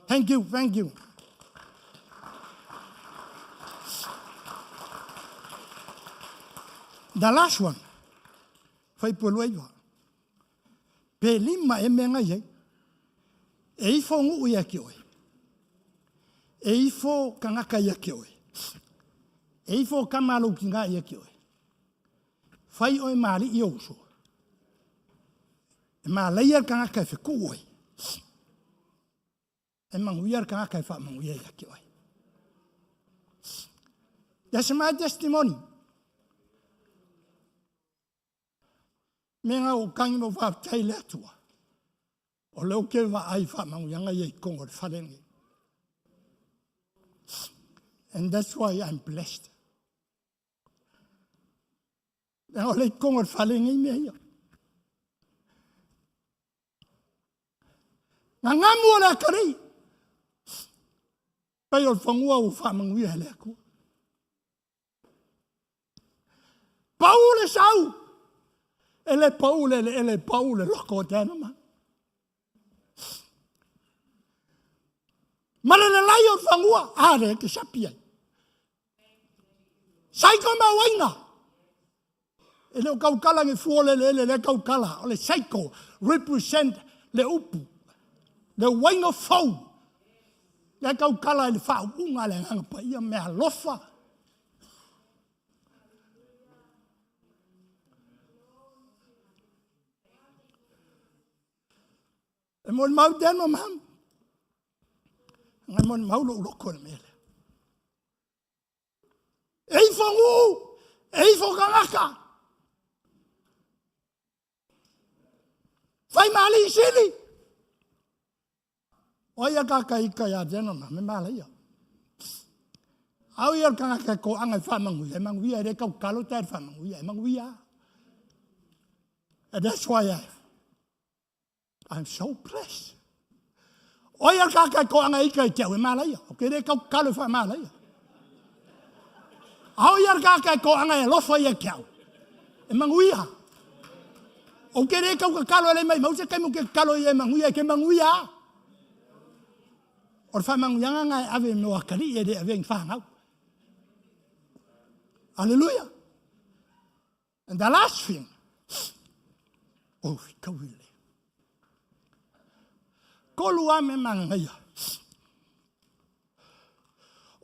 Thank you, thank you. The last one. Whai pulu ai Pe lima e mea ngai ai. E ifo nguu ia ki oe. E ifo kangaka ia ki oe. E ifo kamalo ki ngā ia ki oe. Whai oe maali i ouso. E mālei kangaka e whiku oe. E manguia le kangaka e whaamanguia ia ki oe. That's my testimony. Me ngā o kangi mo whāptai le atua. O leo ke wa ai whaamanguianga ia i kongo le wharenge. And that's why I'm blessed. O le kongo le wharenge i mea ia. Ngā ngamu o le akarei. Pai o le whangua o whaamanguia le akua. Pau le sau. E le pau le le ele pau le loko o tēnā ma. Ma le lelai o le fagua, a le ke sapi ai. Sai ko ma waina. E le o kaukala nge fua le le le kaukala. O le saiko represent le upu. Le waina fau. Le kaukala e le whaunga le nganga pa ia mea lofa. E mo mau tēnā mam. Ngai mo mau lo loko le mele. E ifo ngu, e ifo kangaka. Whai maali i sili. O ia kaka ika ia tēnā ma, me maala ia. Au ia kangaka ko anga i whamanguia, e manguia e re kau kalo tai whamanguia, e manguia. And that's why I'm so blessed. O ia kaka ko anga ika i te au e malaia. O ke re kau kalo wha malaia. Au ia kaka ko anga e lofa ia ke au. E manguia. O ke re kau kalo le mai mau se kai mo ke kalo ia e manguia ke manguia. O le whamanguianga ngai ave me wakari e re ave ngi whangau. Hallelujah. And the last thing, oh, kawile. Kolu a me mangaia.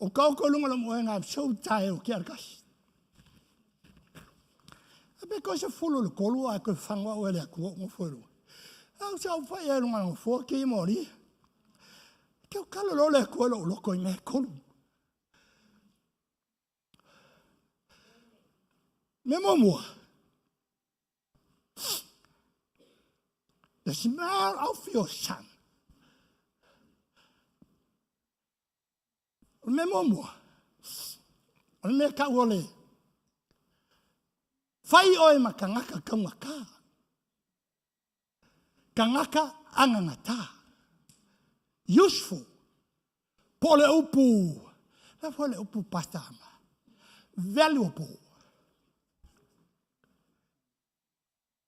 O kau ko lunga lo moenga, I'm so tired o kia kasi. A pe ko se fulu le kolu a ko whangwa o ele aku o ngofo Au sa au whai e lunga ngofo ki mori. Ke o kalo lo le aku lo loko i me kolu. Mea muamua, the smell of your son. O le mea muamua, o le mea kau o le fai oe ma kangaka kaugata. Kangaka agagata. Useful. Po o le upu, la foi le upu pasta ama. Valuable.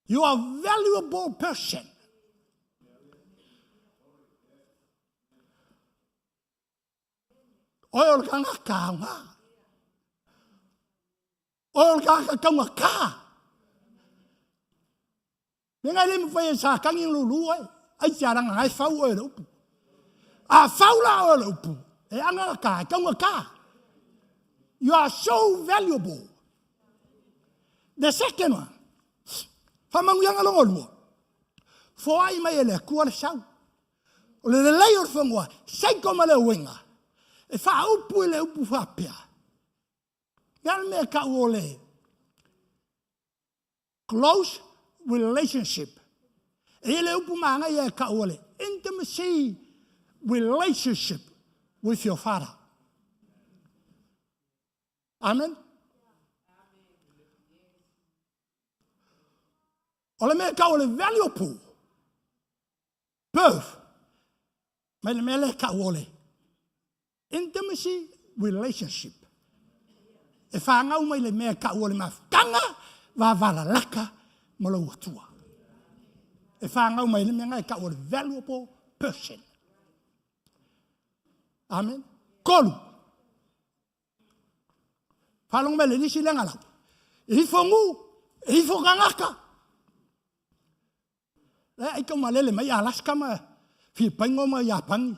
You are valuable person. Oe o le kangaka aoga. Oe o le kangaka taugata. Me ngai le mawhai e sa kangi lulu oe. Ai te aranga ngai fau oe le upu. A fau la oe le upu. E anga ka, e taugata. You are so valuable. The second one. Whamanuianga longo lua. Foai mai e le Atua le sau. O le lelei o le fanua, seiko ma le uiga, e faaupu i le upu faapea. Nea le mea kau o le close relationship. E i le upu maangai e kau o le intimacy relationship with your father. Amen. O le mea kau o le valuable Birth. Mai le mea lea tau o le intimacy relationship. E whāngau mai le mea tau o le mafutaga vavalalaka ma lou atua. E whāngau mai le mea ngai tau o le valuable person. Amen. Kolu. Whālongo mai le nisi le ngalau. E ifo ngu, e ifo kangaka. Le ai kau malele mai Alaska ma Filipaingo ma Iapani.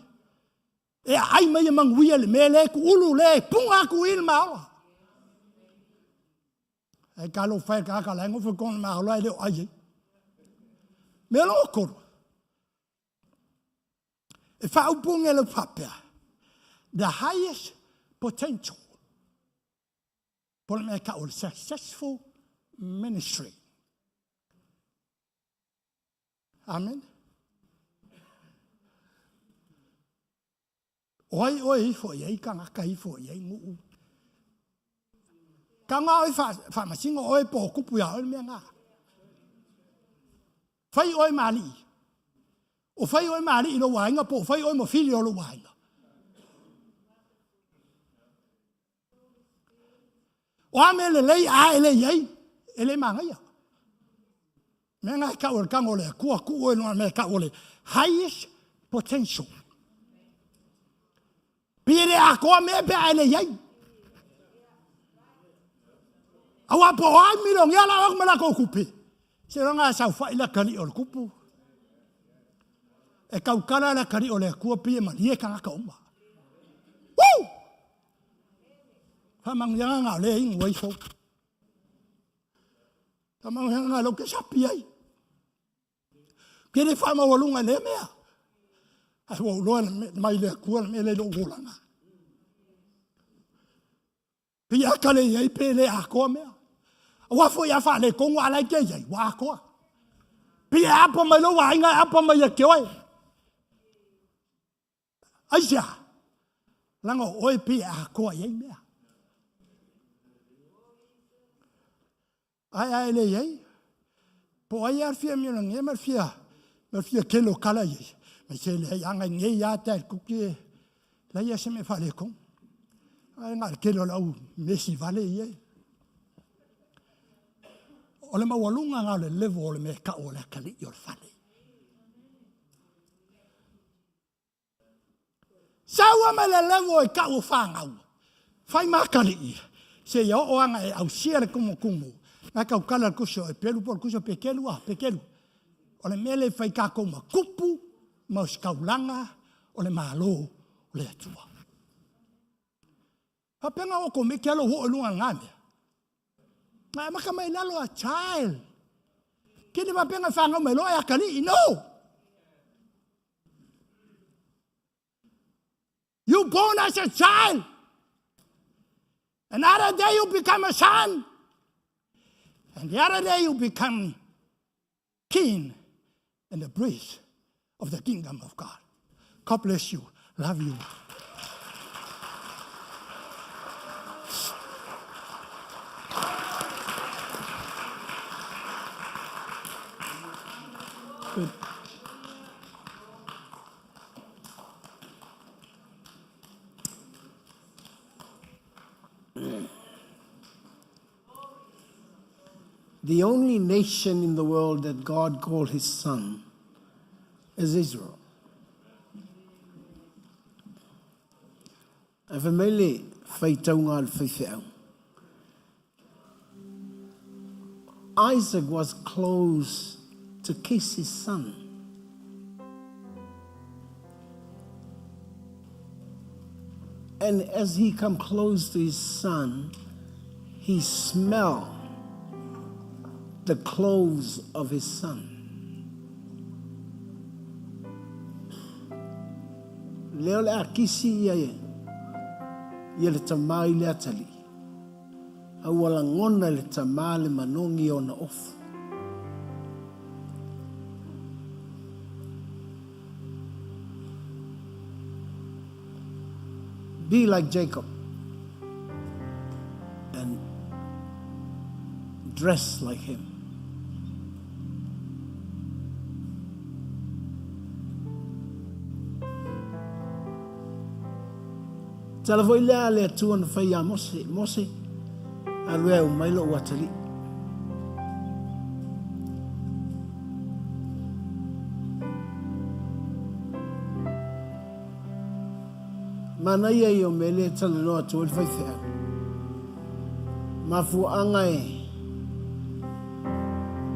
E ai mai e manguia le mea le ku ulu le punga aku i le maola. Ai ka lo whai ka ka lai ngofe kona maola e le o ai ai. Mea lo koro. E whaupunge le whapea. The highest potential. Po le mea ka o le successful ministry. Amen. O ai oe ifo i ai kangaka ifo i ai nguu. Ka ngā oi wha oe po kupu ia oe mea ngā. Whai oe maali. O whai oe maali i lo waenga po whai oe mo whiri o lo waenga. O a mea lelei a e le iai, e le māngaia. Mea ngā kau o le kango le kua ku oe noa mea kau o le highest potential. Pire a koa mea pe a e le iai. Aua po ai miro ngia la ok mala ko kupe. Se ronga sau fa ila kali o le kupu. E kau kala la kali o le kua pie ma lie kanga ka uma. Woo! Whamangianga ngā le ingo ai fo. Whamangianga ngā lo ke sapi ai. Ke le whamawalunga le mea. Ai ua uloa mai le akua le mea le lo uolanga. Pi a kale i ai pe le akoa mea. Ua fo ia wha le kongo alai ke iai, ua akoa. Pi e apa mai lo wa inga apa mai e ke oe. Aisea, langa o oe pe a koa i ai mea. Ai ai le iai, po ai ar fia mea nge ma fia, ma fia kelo kala iai. Me se le ai anga nge ia ta kuki e, la ia se me whale kong. Ai ngā kelo lau mesi vale iai. O le maualunga ngā le levo o le mea ka o le akali i o le whale. Saua mai le levo e kau o whāngau. Whai mākari i. Se ia o anga e ausia le kumu kumu. Ngai kau kala le kuso e pelu po le kuso pe kelu a, pe kelu. O le mele whai kākou ma kupu, ma o sikaulanga, o le malo, o le atua. Papenga o ko me ke alo ho lunga ngā mea. Ngai maka mai lalo a child. Kini papenga whangau mai loa e akali, no! You born as a child. Another day you become a son. And the other day you become king and the priest of the kingdom of God. God bless you. Love you. Good. The only nation in the world that God called his son is Israel. Ae fai mai le faitauga a le faifeau. Isaac was close to kiss his son. And as he come close to his son, he smelled the clothes of his son. Lea o le a kisi ia e ia le tamā i le atalii, a ua lagona e le tamā le manogi o ona ofu. Be like Jacob and dress like him. Tala foi lea a le Atua na fai iā Mose, Mose, alu e aumai lou atalii. Manaia ia o mea lea e talanoa atu ai le faifeau. Mafuaaga e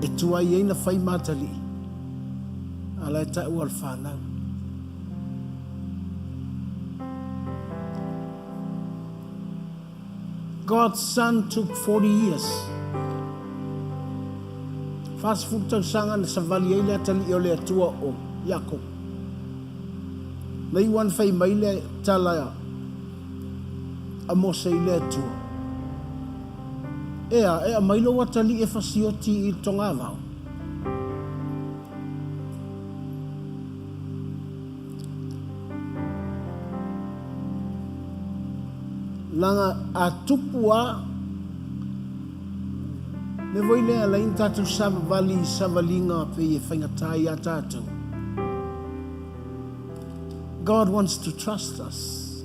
e tuai ai na fai ma atalii, a la e taua le fanau. God's son took 40 years. 40 tausaga na savali ai le atalii o le Atua o Iakopo. Na iu ana fai mai le tala a Mose i le Atua, Ea, e aumai lou atalii e fasioti i le togavao. Leaga a tupu a, me voi lea ala ai na tatou savavali i savaliga pei e faigata ia tatou. God wants to trust us.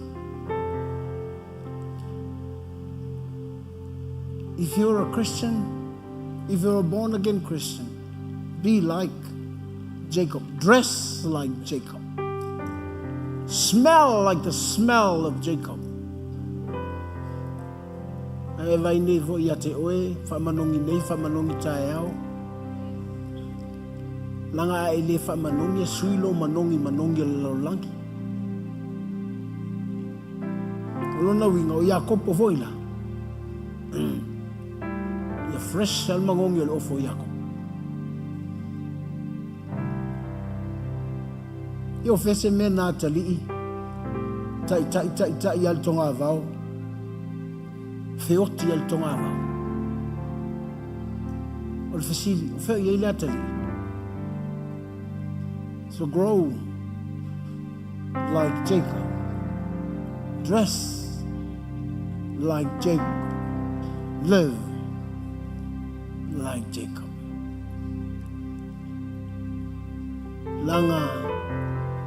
If you're a Christian, if you're a born again Christian, be like Jacob. Dress like Jacob. Smell like the smell of Jacob. Ae vai nei foi ia te oe, whamanongi nei, whamanongi taeao. Langa a e le whamanongi, e sui lo manongi, manongi o le lalolagi. O lona uiga, o Iakopo foi la. Ia fresh le magogi o le ofo o Iakopo. Ia o fea se mea na atalii, taʻitaʻi taʻitaʻi a le togavao, feoti a le togavao. O le fesili, o fea o i ai le atalii? So grow like Jacob. Dress like Jacob. Live like Jacob. Langa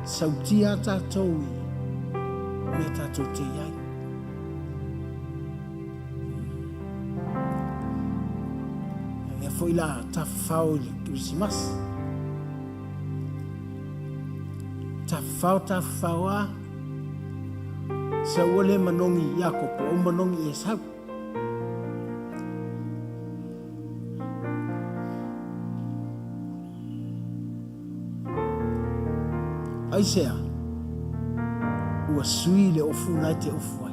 sautia tātou i me tātou te iai. Lea foi la tafafao i le Kirisimasi. Tafafao, tafafao a. Sa ua le manogi Iakopo, o manogi Esau. Aisea, ua sui le ofu na e te ofu ai.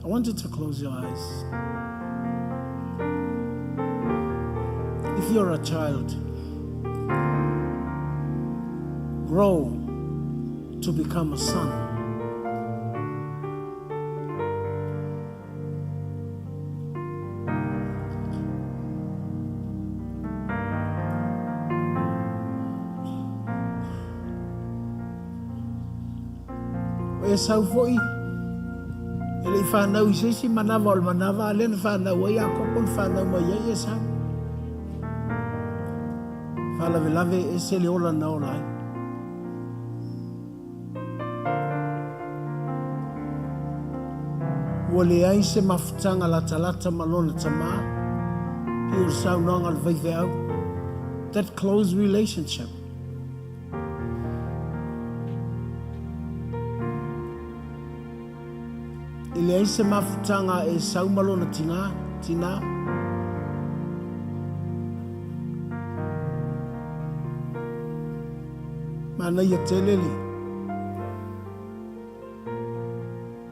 I want you to close your eyes. If you're a child, Grow to become a son. O Esau foi, e le i whanau i se isi manawa o le manawa a lea na whanau ai Iakopo na whanau mai ai Esau. Faalavelave e ese le ola na ola ai. Ua leai se mafutaga latalata ma lona tamā, pei o le saunoaga a le faifeau, that close relationship. E leai se mafutaga a Esau ma lona tinā, tinā. Manaia tele le,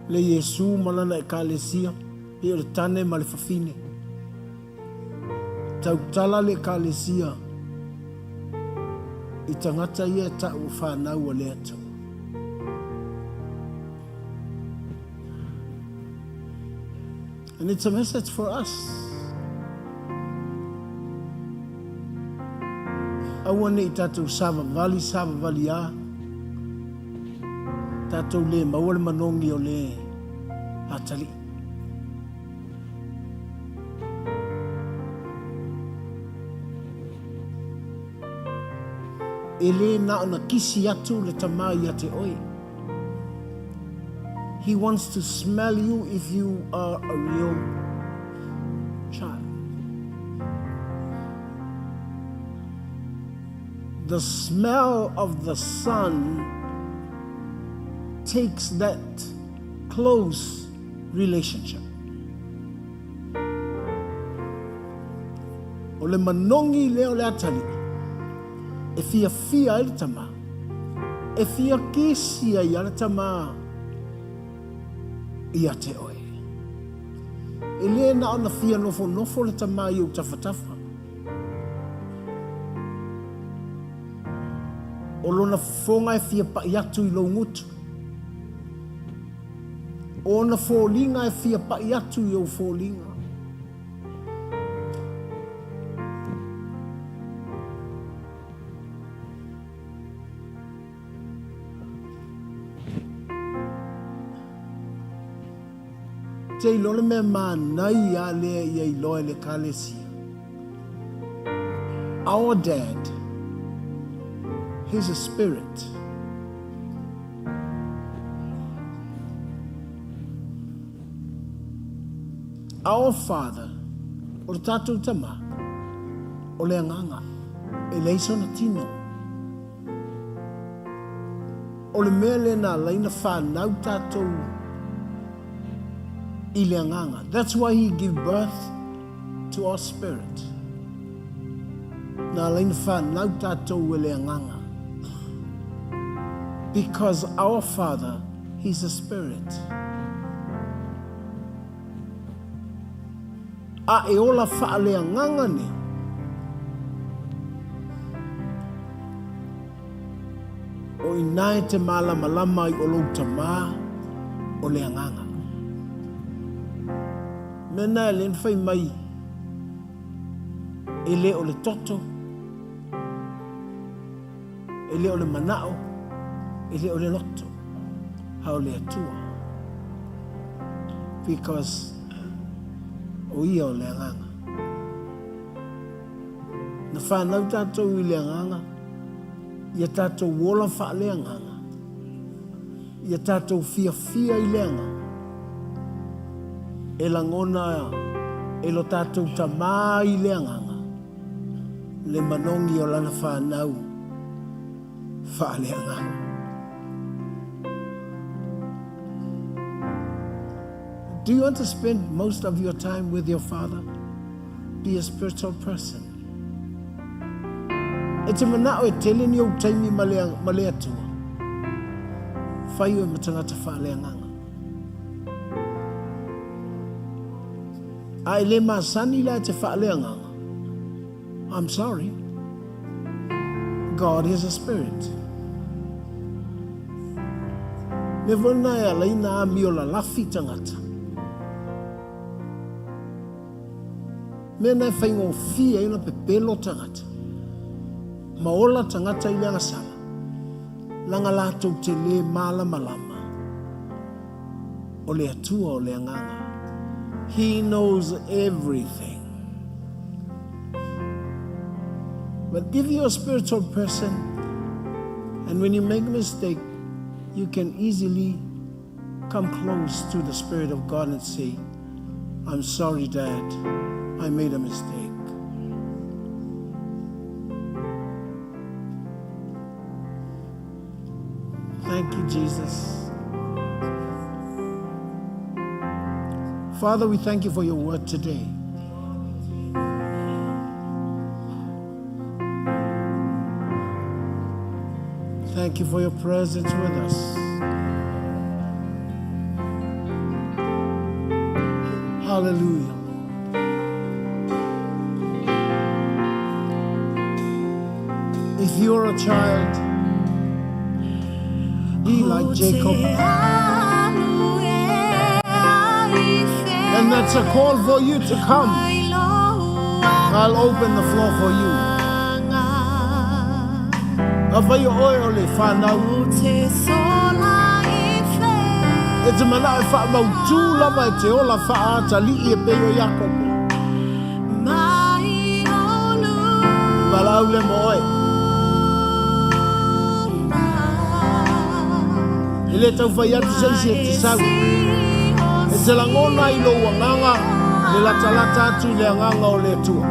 le Iesu ma lana Ekalesia, pei o le tane ma le fafine. Tautala le Ekalesia i tagata ia e ta'u o whanau a le Atua. And it's a message for us. Aua ne i tātou savavali, savavali a. Tātou le maua le manogi o le atalii. E lē na ona kisi atu le tamā ia te oe. He wants to smell you if you are a real child. The smell of the son takes that close relationship. O le manogi lea o le atalii e fiafia ai le tama, e fia kisi ai a le tama ia te oe. E lē na ona fia nofonofo le tama i ou tafatafa. O lona fofoga e fia paʻi atu i lou gutu. O ona foliga e fia paʻi atu i ou foliga. Te iloa le mea manaia lea ia iloa e le Ekalesia. Our dad, he's a spirit. Our Father, o le tatou Tama, o le Agaga, e leai sona tino. O le mea lea na ala ai na whanau tatou i le Agaga. That's why he give birth to our spirit. Na ala ai na whanau tatou e le Agaga. Because our Father, he's a spirit. A e ola faaleagaga nei. O inā e te mālamalama ai o lou tamā o le agaga. Mena e le whai mai e le o le toto, e le o le manao, e le o le loto, a o le Atua. Because o ia o le agaga. Na whanau tātou i le agaga, ia tātou ola faaleagaga, ia tātou fiafia i le agaga, e lagona e lo tātou tamā i le agaga, le manogi o lana whanau faaleagaga. Do you want to spend most of your time with your father? Be a spiritual person. E te manao e tele ni ou taimi ma le, ma le Atua. Whai oe ma tangata faaleagaga. A e le masani la e te faaleagaga. I'm sorry. God is a spirit. Mea foi lena e ala ai ona amio lalafi tagata. Mea lena e faigofie ai ona pepelo tagata ma ola tagata i le agasala, leaga latou te le malamalama o le Atua o le Agaga. He knows everything. But if you're a spiritual person, and when you make a mistake, you can easily come close to the Spirit of God and say, I'm sorry, Dad, I made a mistake. Thank you, Jesus. Father, we thank you for your word today. Thank you for your presence with us. Hallelujah, Lord. If you're a child, be like Jacob. And that's a call for you to come. I'll open the floor for you. Afai o oe o le fanau, e te manao e faamautū lava e te ola faa-atalii e pei o Iakopo. Valaau lea mo oe. E le tau fai atu se isi e te sau. E te lagona i lou agaga le latalata atu i le agaga o le Atua.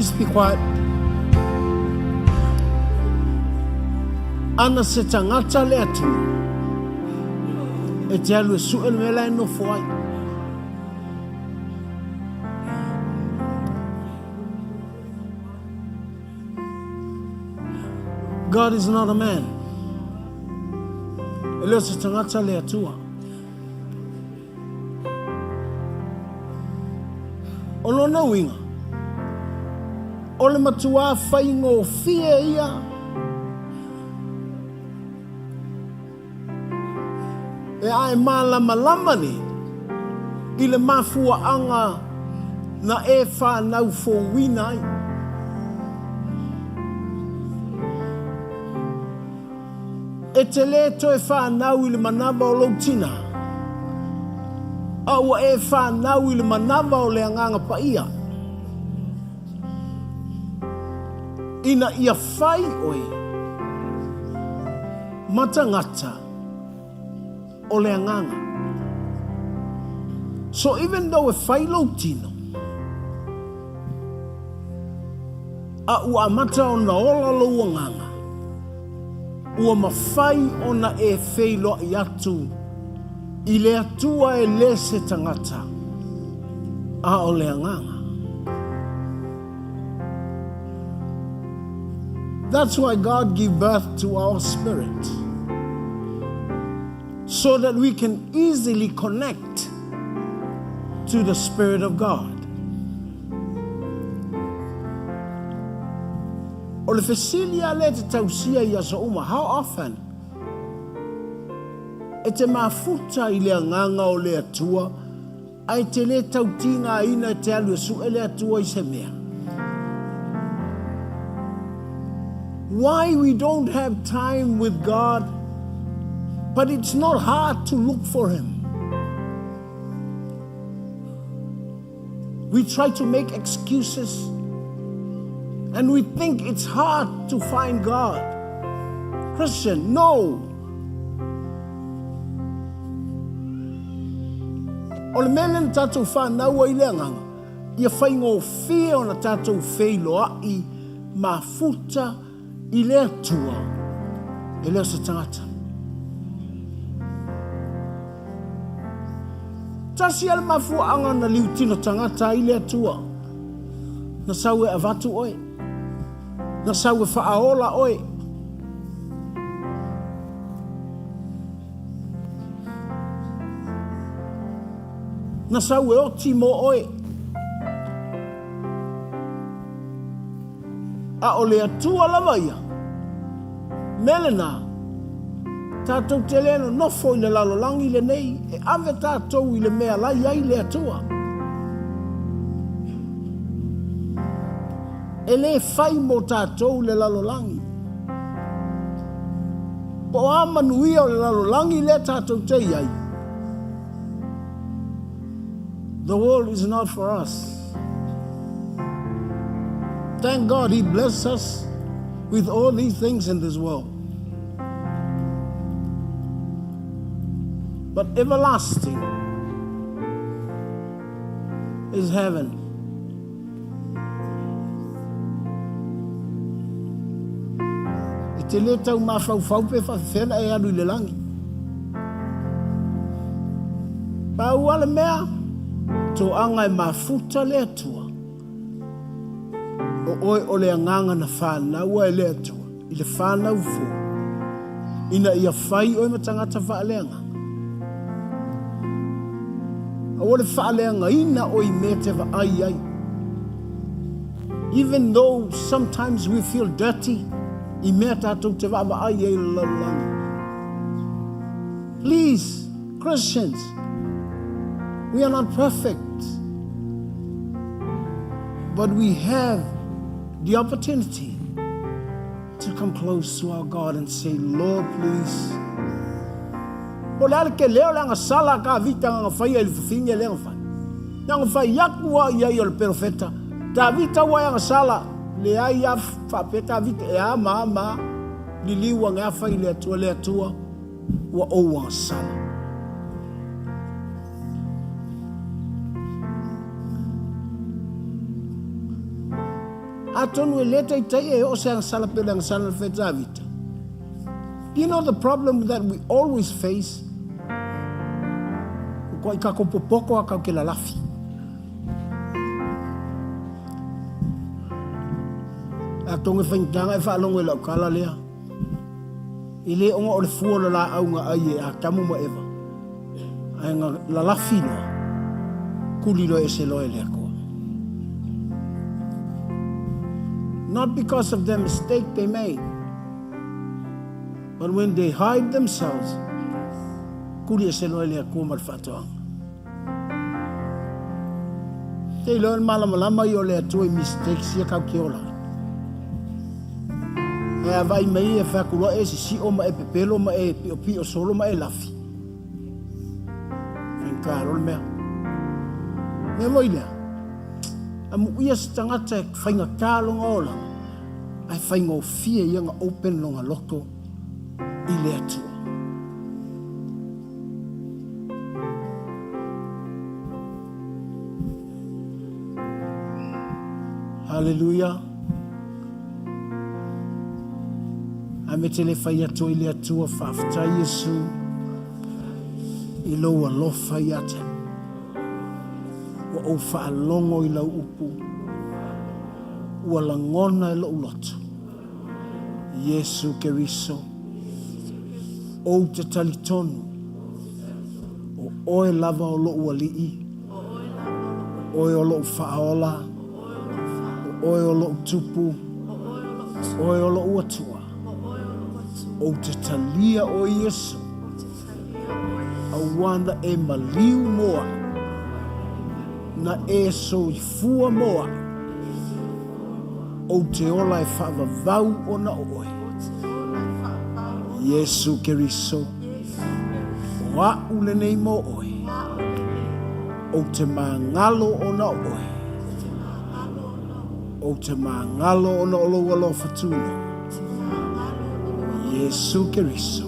Please be quiet. Ana se tagata le Atua, e te alu e sue le mea la e nofo ai. God is not a man. E le o se tagata le Atua. O lona uiga, o le matuā faigofie ia e ae malamalama nei i le mafuaaga na e fanau fouina ai. E te lē toe fanau i le manava o lou tina, a ua e fanau i le manava o le Agaga Paia, ina ia fai oe ma tagata o le Agaga. So even though e fai lou tino, a ua amata ona ola lou agaga, ua mafai ona e feiloai atu i le Atua e le se tagata, a o le Agaga. That's why God give birth to our spirit, so that we can easily connect to the Spirit of God. O le fesili a lea e te tausia i aso uma, how often e te mafuta i le agaga o le Atua ae te le tautigaina e te alu e sue le Atua i se mea? Why we don't have time with God, but it's not hard to look for Him. We try to make excuses and we think it's hard to find God. Christian, no. O le mea lea na tatou fanau ai le agaga, ia faigofie ona tatou feiloai mafuta i le Atua, e le o se tagata. Tasi a le mafuaaga na liutino tagata ai le Atua, na sau e avatu oe, na sau e faaola oe. Na sau e oti mo oe. A o le Atua lava ia. Mea lena, tatou te le nonofo i le lalolagi lenei e ave tatou i le mea la i ai le Atua. E le fai mo tatou le lalolagi. Po o a manuia o le lalolagi lea tatou te i ai. The world is not for us. Thank God he blessed us with all these things in this world. But everlasting is heaven. E te le tau mafaufau pe faafefea ona e alu i le lagi. Pau a le mea, toaga e mafuta le Atua. O oe o le agaga na fanaua e le Atua i le fanau fou, ina ia fai oe ma tagata faaleagaga. Aua le faaleagaina oe i mea te vaai ai. Even though sometimes we feel dirty i mea tatou te vaavaai ai i le lalolagi. Please, Christians, we are not perfect. But we have the opportunity to come close to our God and say, Lord, please. O le a le kele o le agasala a Tavita nga faia i le fafine le nga fai. Nga fai aku a ia i o le perofeta. Tavita ua e agasala, le ai a whape Tavita e a ma ma, liliu a nga fai le atua le atua, ua ou agasala. Atonu e le taitai e o se agasala pe le agasala le Tavita. You know the problem that we always face? Ko i kako popoko a kau ke lalafi. A tonga whaingtanga e whaalongo e lau kala lea. I le onga o le fua la la au ngā ai e a tamu ma eva. Ai ngā lalafi loa. Kuli loa e se loa e lea koa. Not because of the mistake they made, but when they hide themselves, kuli e se loa e lea koa ma le whaatoanga. Te iloa le malamalama i o le atua i mistakes ia kau ke ola. E a vai mai e whakuroa e sisio ma e pepelo ma e pio pio solo ma e lafi. Whankaro le mea. Mea moi lea. A mu ia se tangata e whainga tālonga ola. Ai whainga o fia ia nga open longa loto i le atua. Hallelujah. A me te le whai atu i le atua whaaftai Yesu i lau alofa i ate. Ua ou whaalongo i lau upu. Ua langona e lou loto. Yesu Keriso. O te talitonu. O oe lava o lou alii. Oe o lou whaola. O oe o lou tupu. Oe o lou atua. O te talia o Yesu. Auana e maliu moa. Na e soifua moa. O te ola e whaavavau o na oe. Yesu Keriso. O a ule nei mo oe. O te mangalo o na oe. O te mangalo o na olo alo fatuna. Yesu Keriso.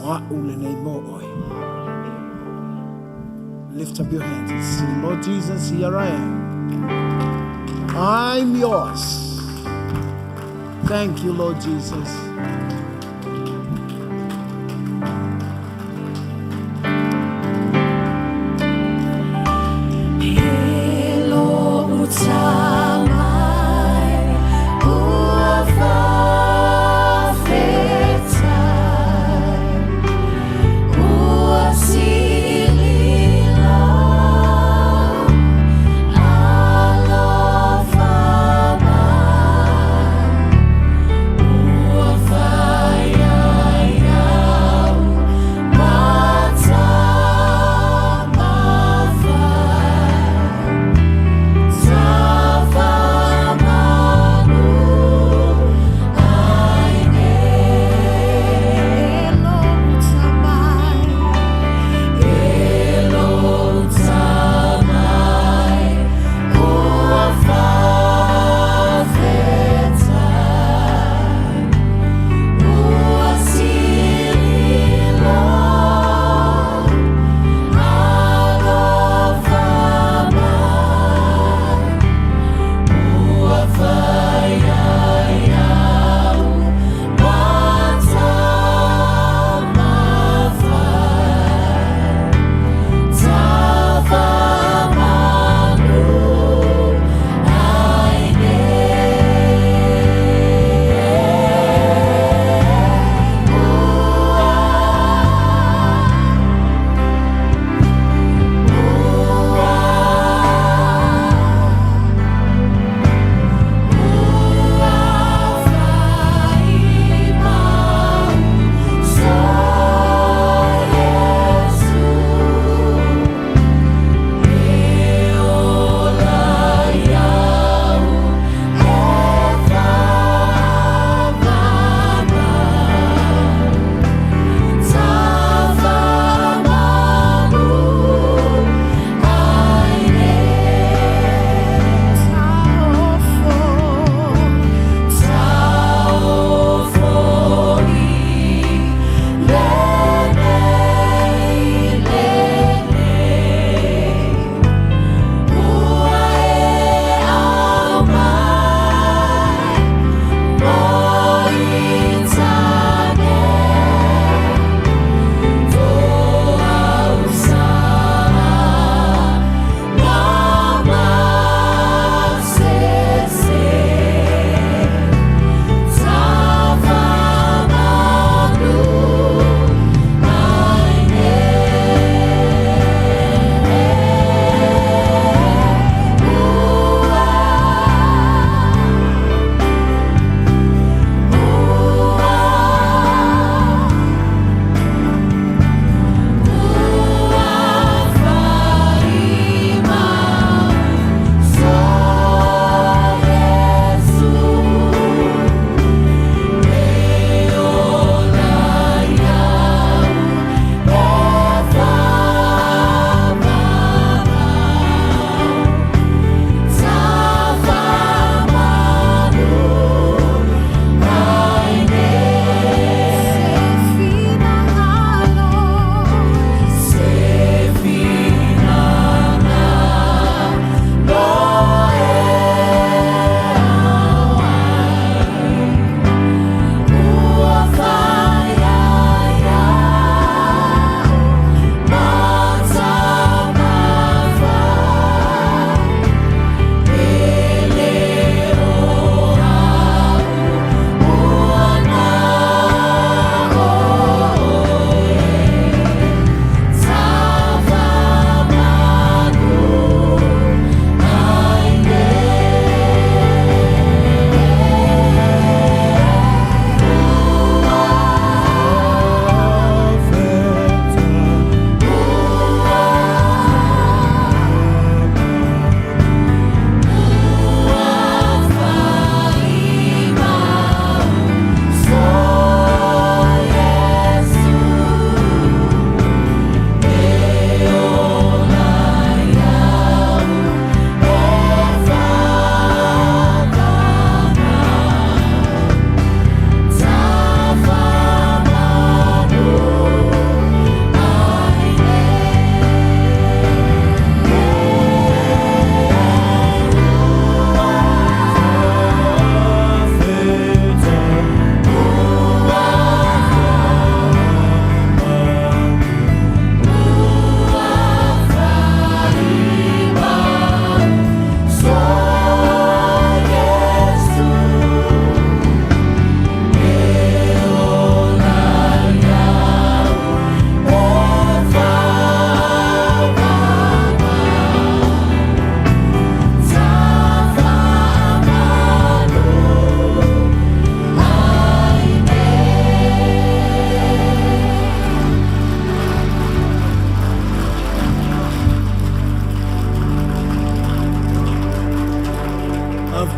O a ule nei mo oe. Lift up your hands and say, Lord Jesus, here I am. I'm yours. Thank you, Lord Jesus. Matamafa.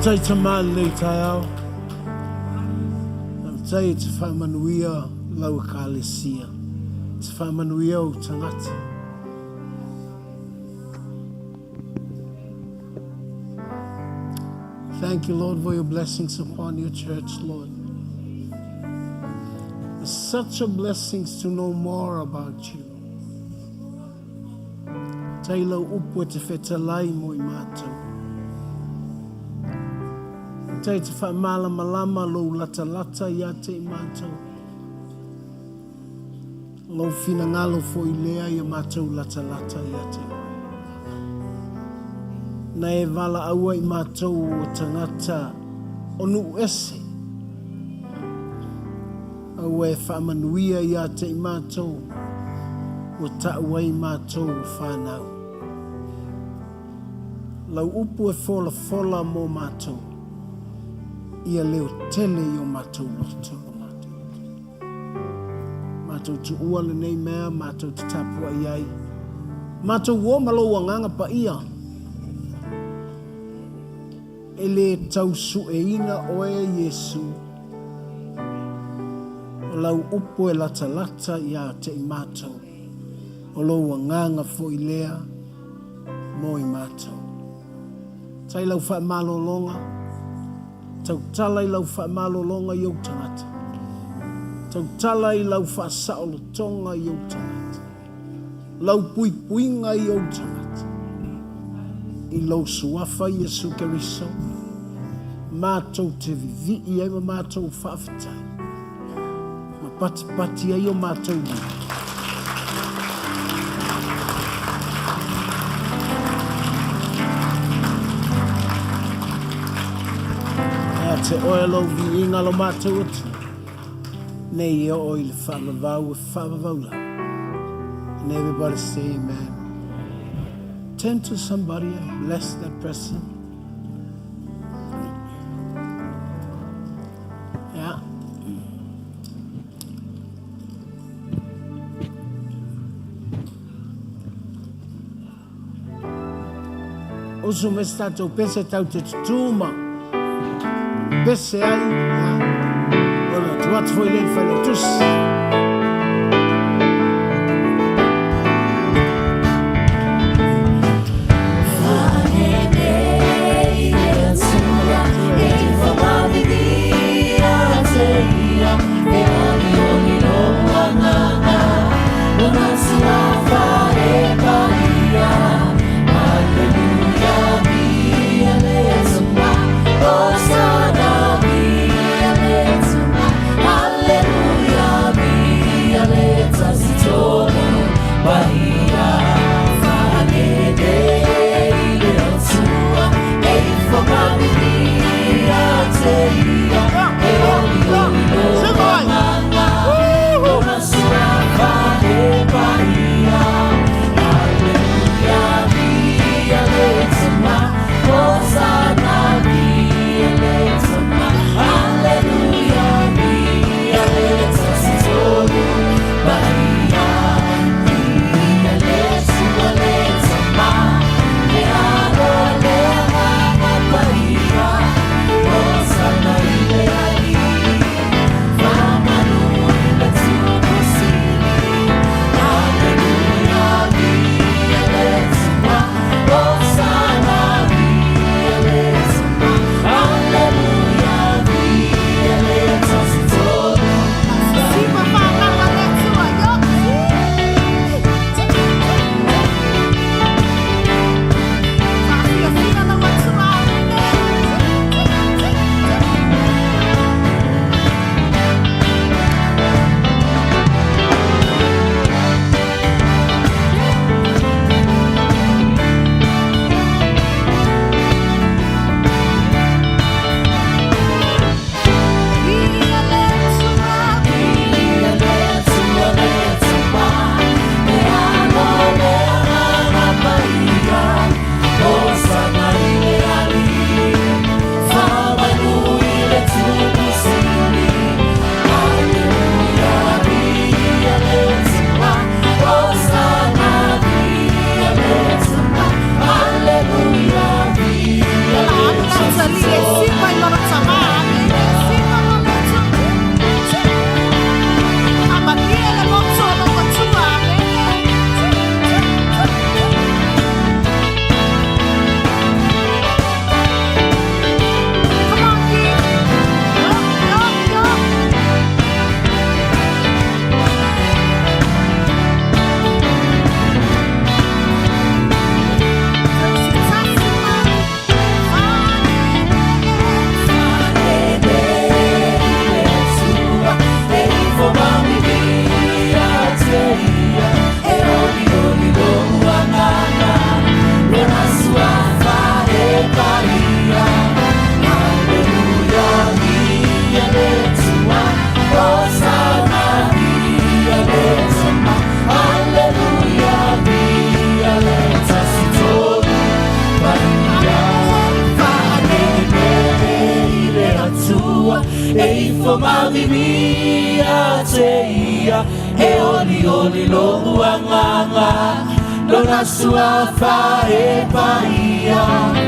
Faafetai Tama i lenei taeao. Faafetai e te faamanuia lau Ekalesia, e te faamanuia ou tagata. Thank you, Lord, for your blessings upon your church, Lord. It's such a blessing to know more about you. Tai lau upu e te fetalai mo i mātou. Tai te whaamalamalama lou latalata ia te i mātou. Lou finagalo foi lea ia matou latalata ia te Oe. Na e valaau i matou o tagata o nuu ese, a ua e faamanuia ia te i matou, ua tau ai matou o fanau. Lau upu e folafola mo matou, ia leotele i o matou loto. Matou tuua lenei mea matou te tapuai ai. Matou o ma lou Agaga Paia e le tau sueina oe Iesu. O lau upu e latalata ia te i matou, o lou Agaga foi lea mo i matou. Tai lau faamalologa. Tautala i lau faamalologa i ou tagata. Tautala i lau faasaolotoga i ou tagata. Lau puipuiga i ou tagata. I lou Suafa Iesu Keriso, matou te vivii ai ma matou faafetai, ma patipati ai o matou lima. Ia te oe lou viiga lo matou Atua, nei e oo i le faavavau e faavavau lava. And everybody say amen. Turn to somebody and bless that person. Yeah. Usu me se tatou pese tau te tutū ma pese ai, ia. Ona tu atu foi le whailautusi. E olioli lo'u agaga, Lona Suafa e paia.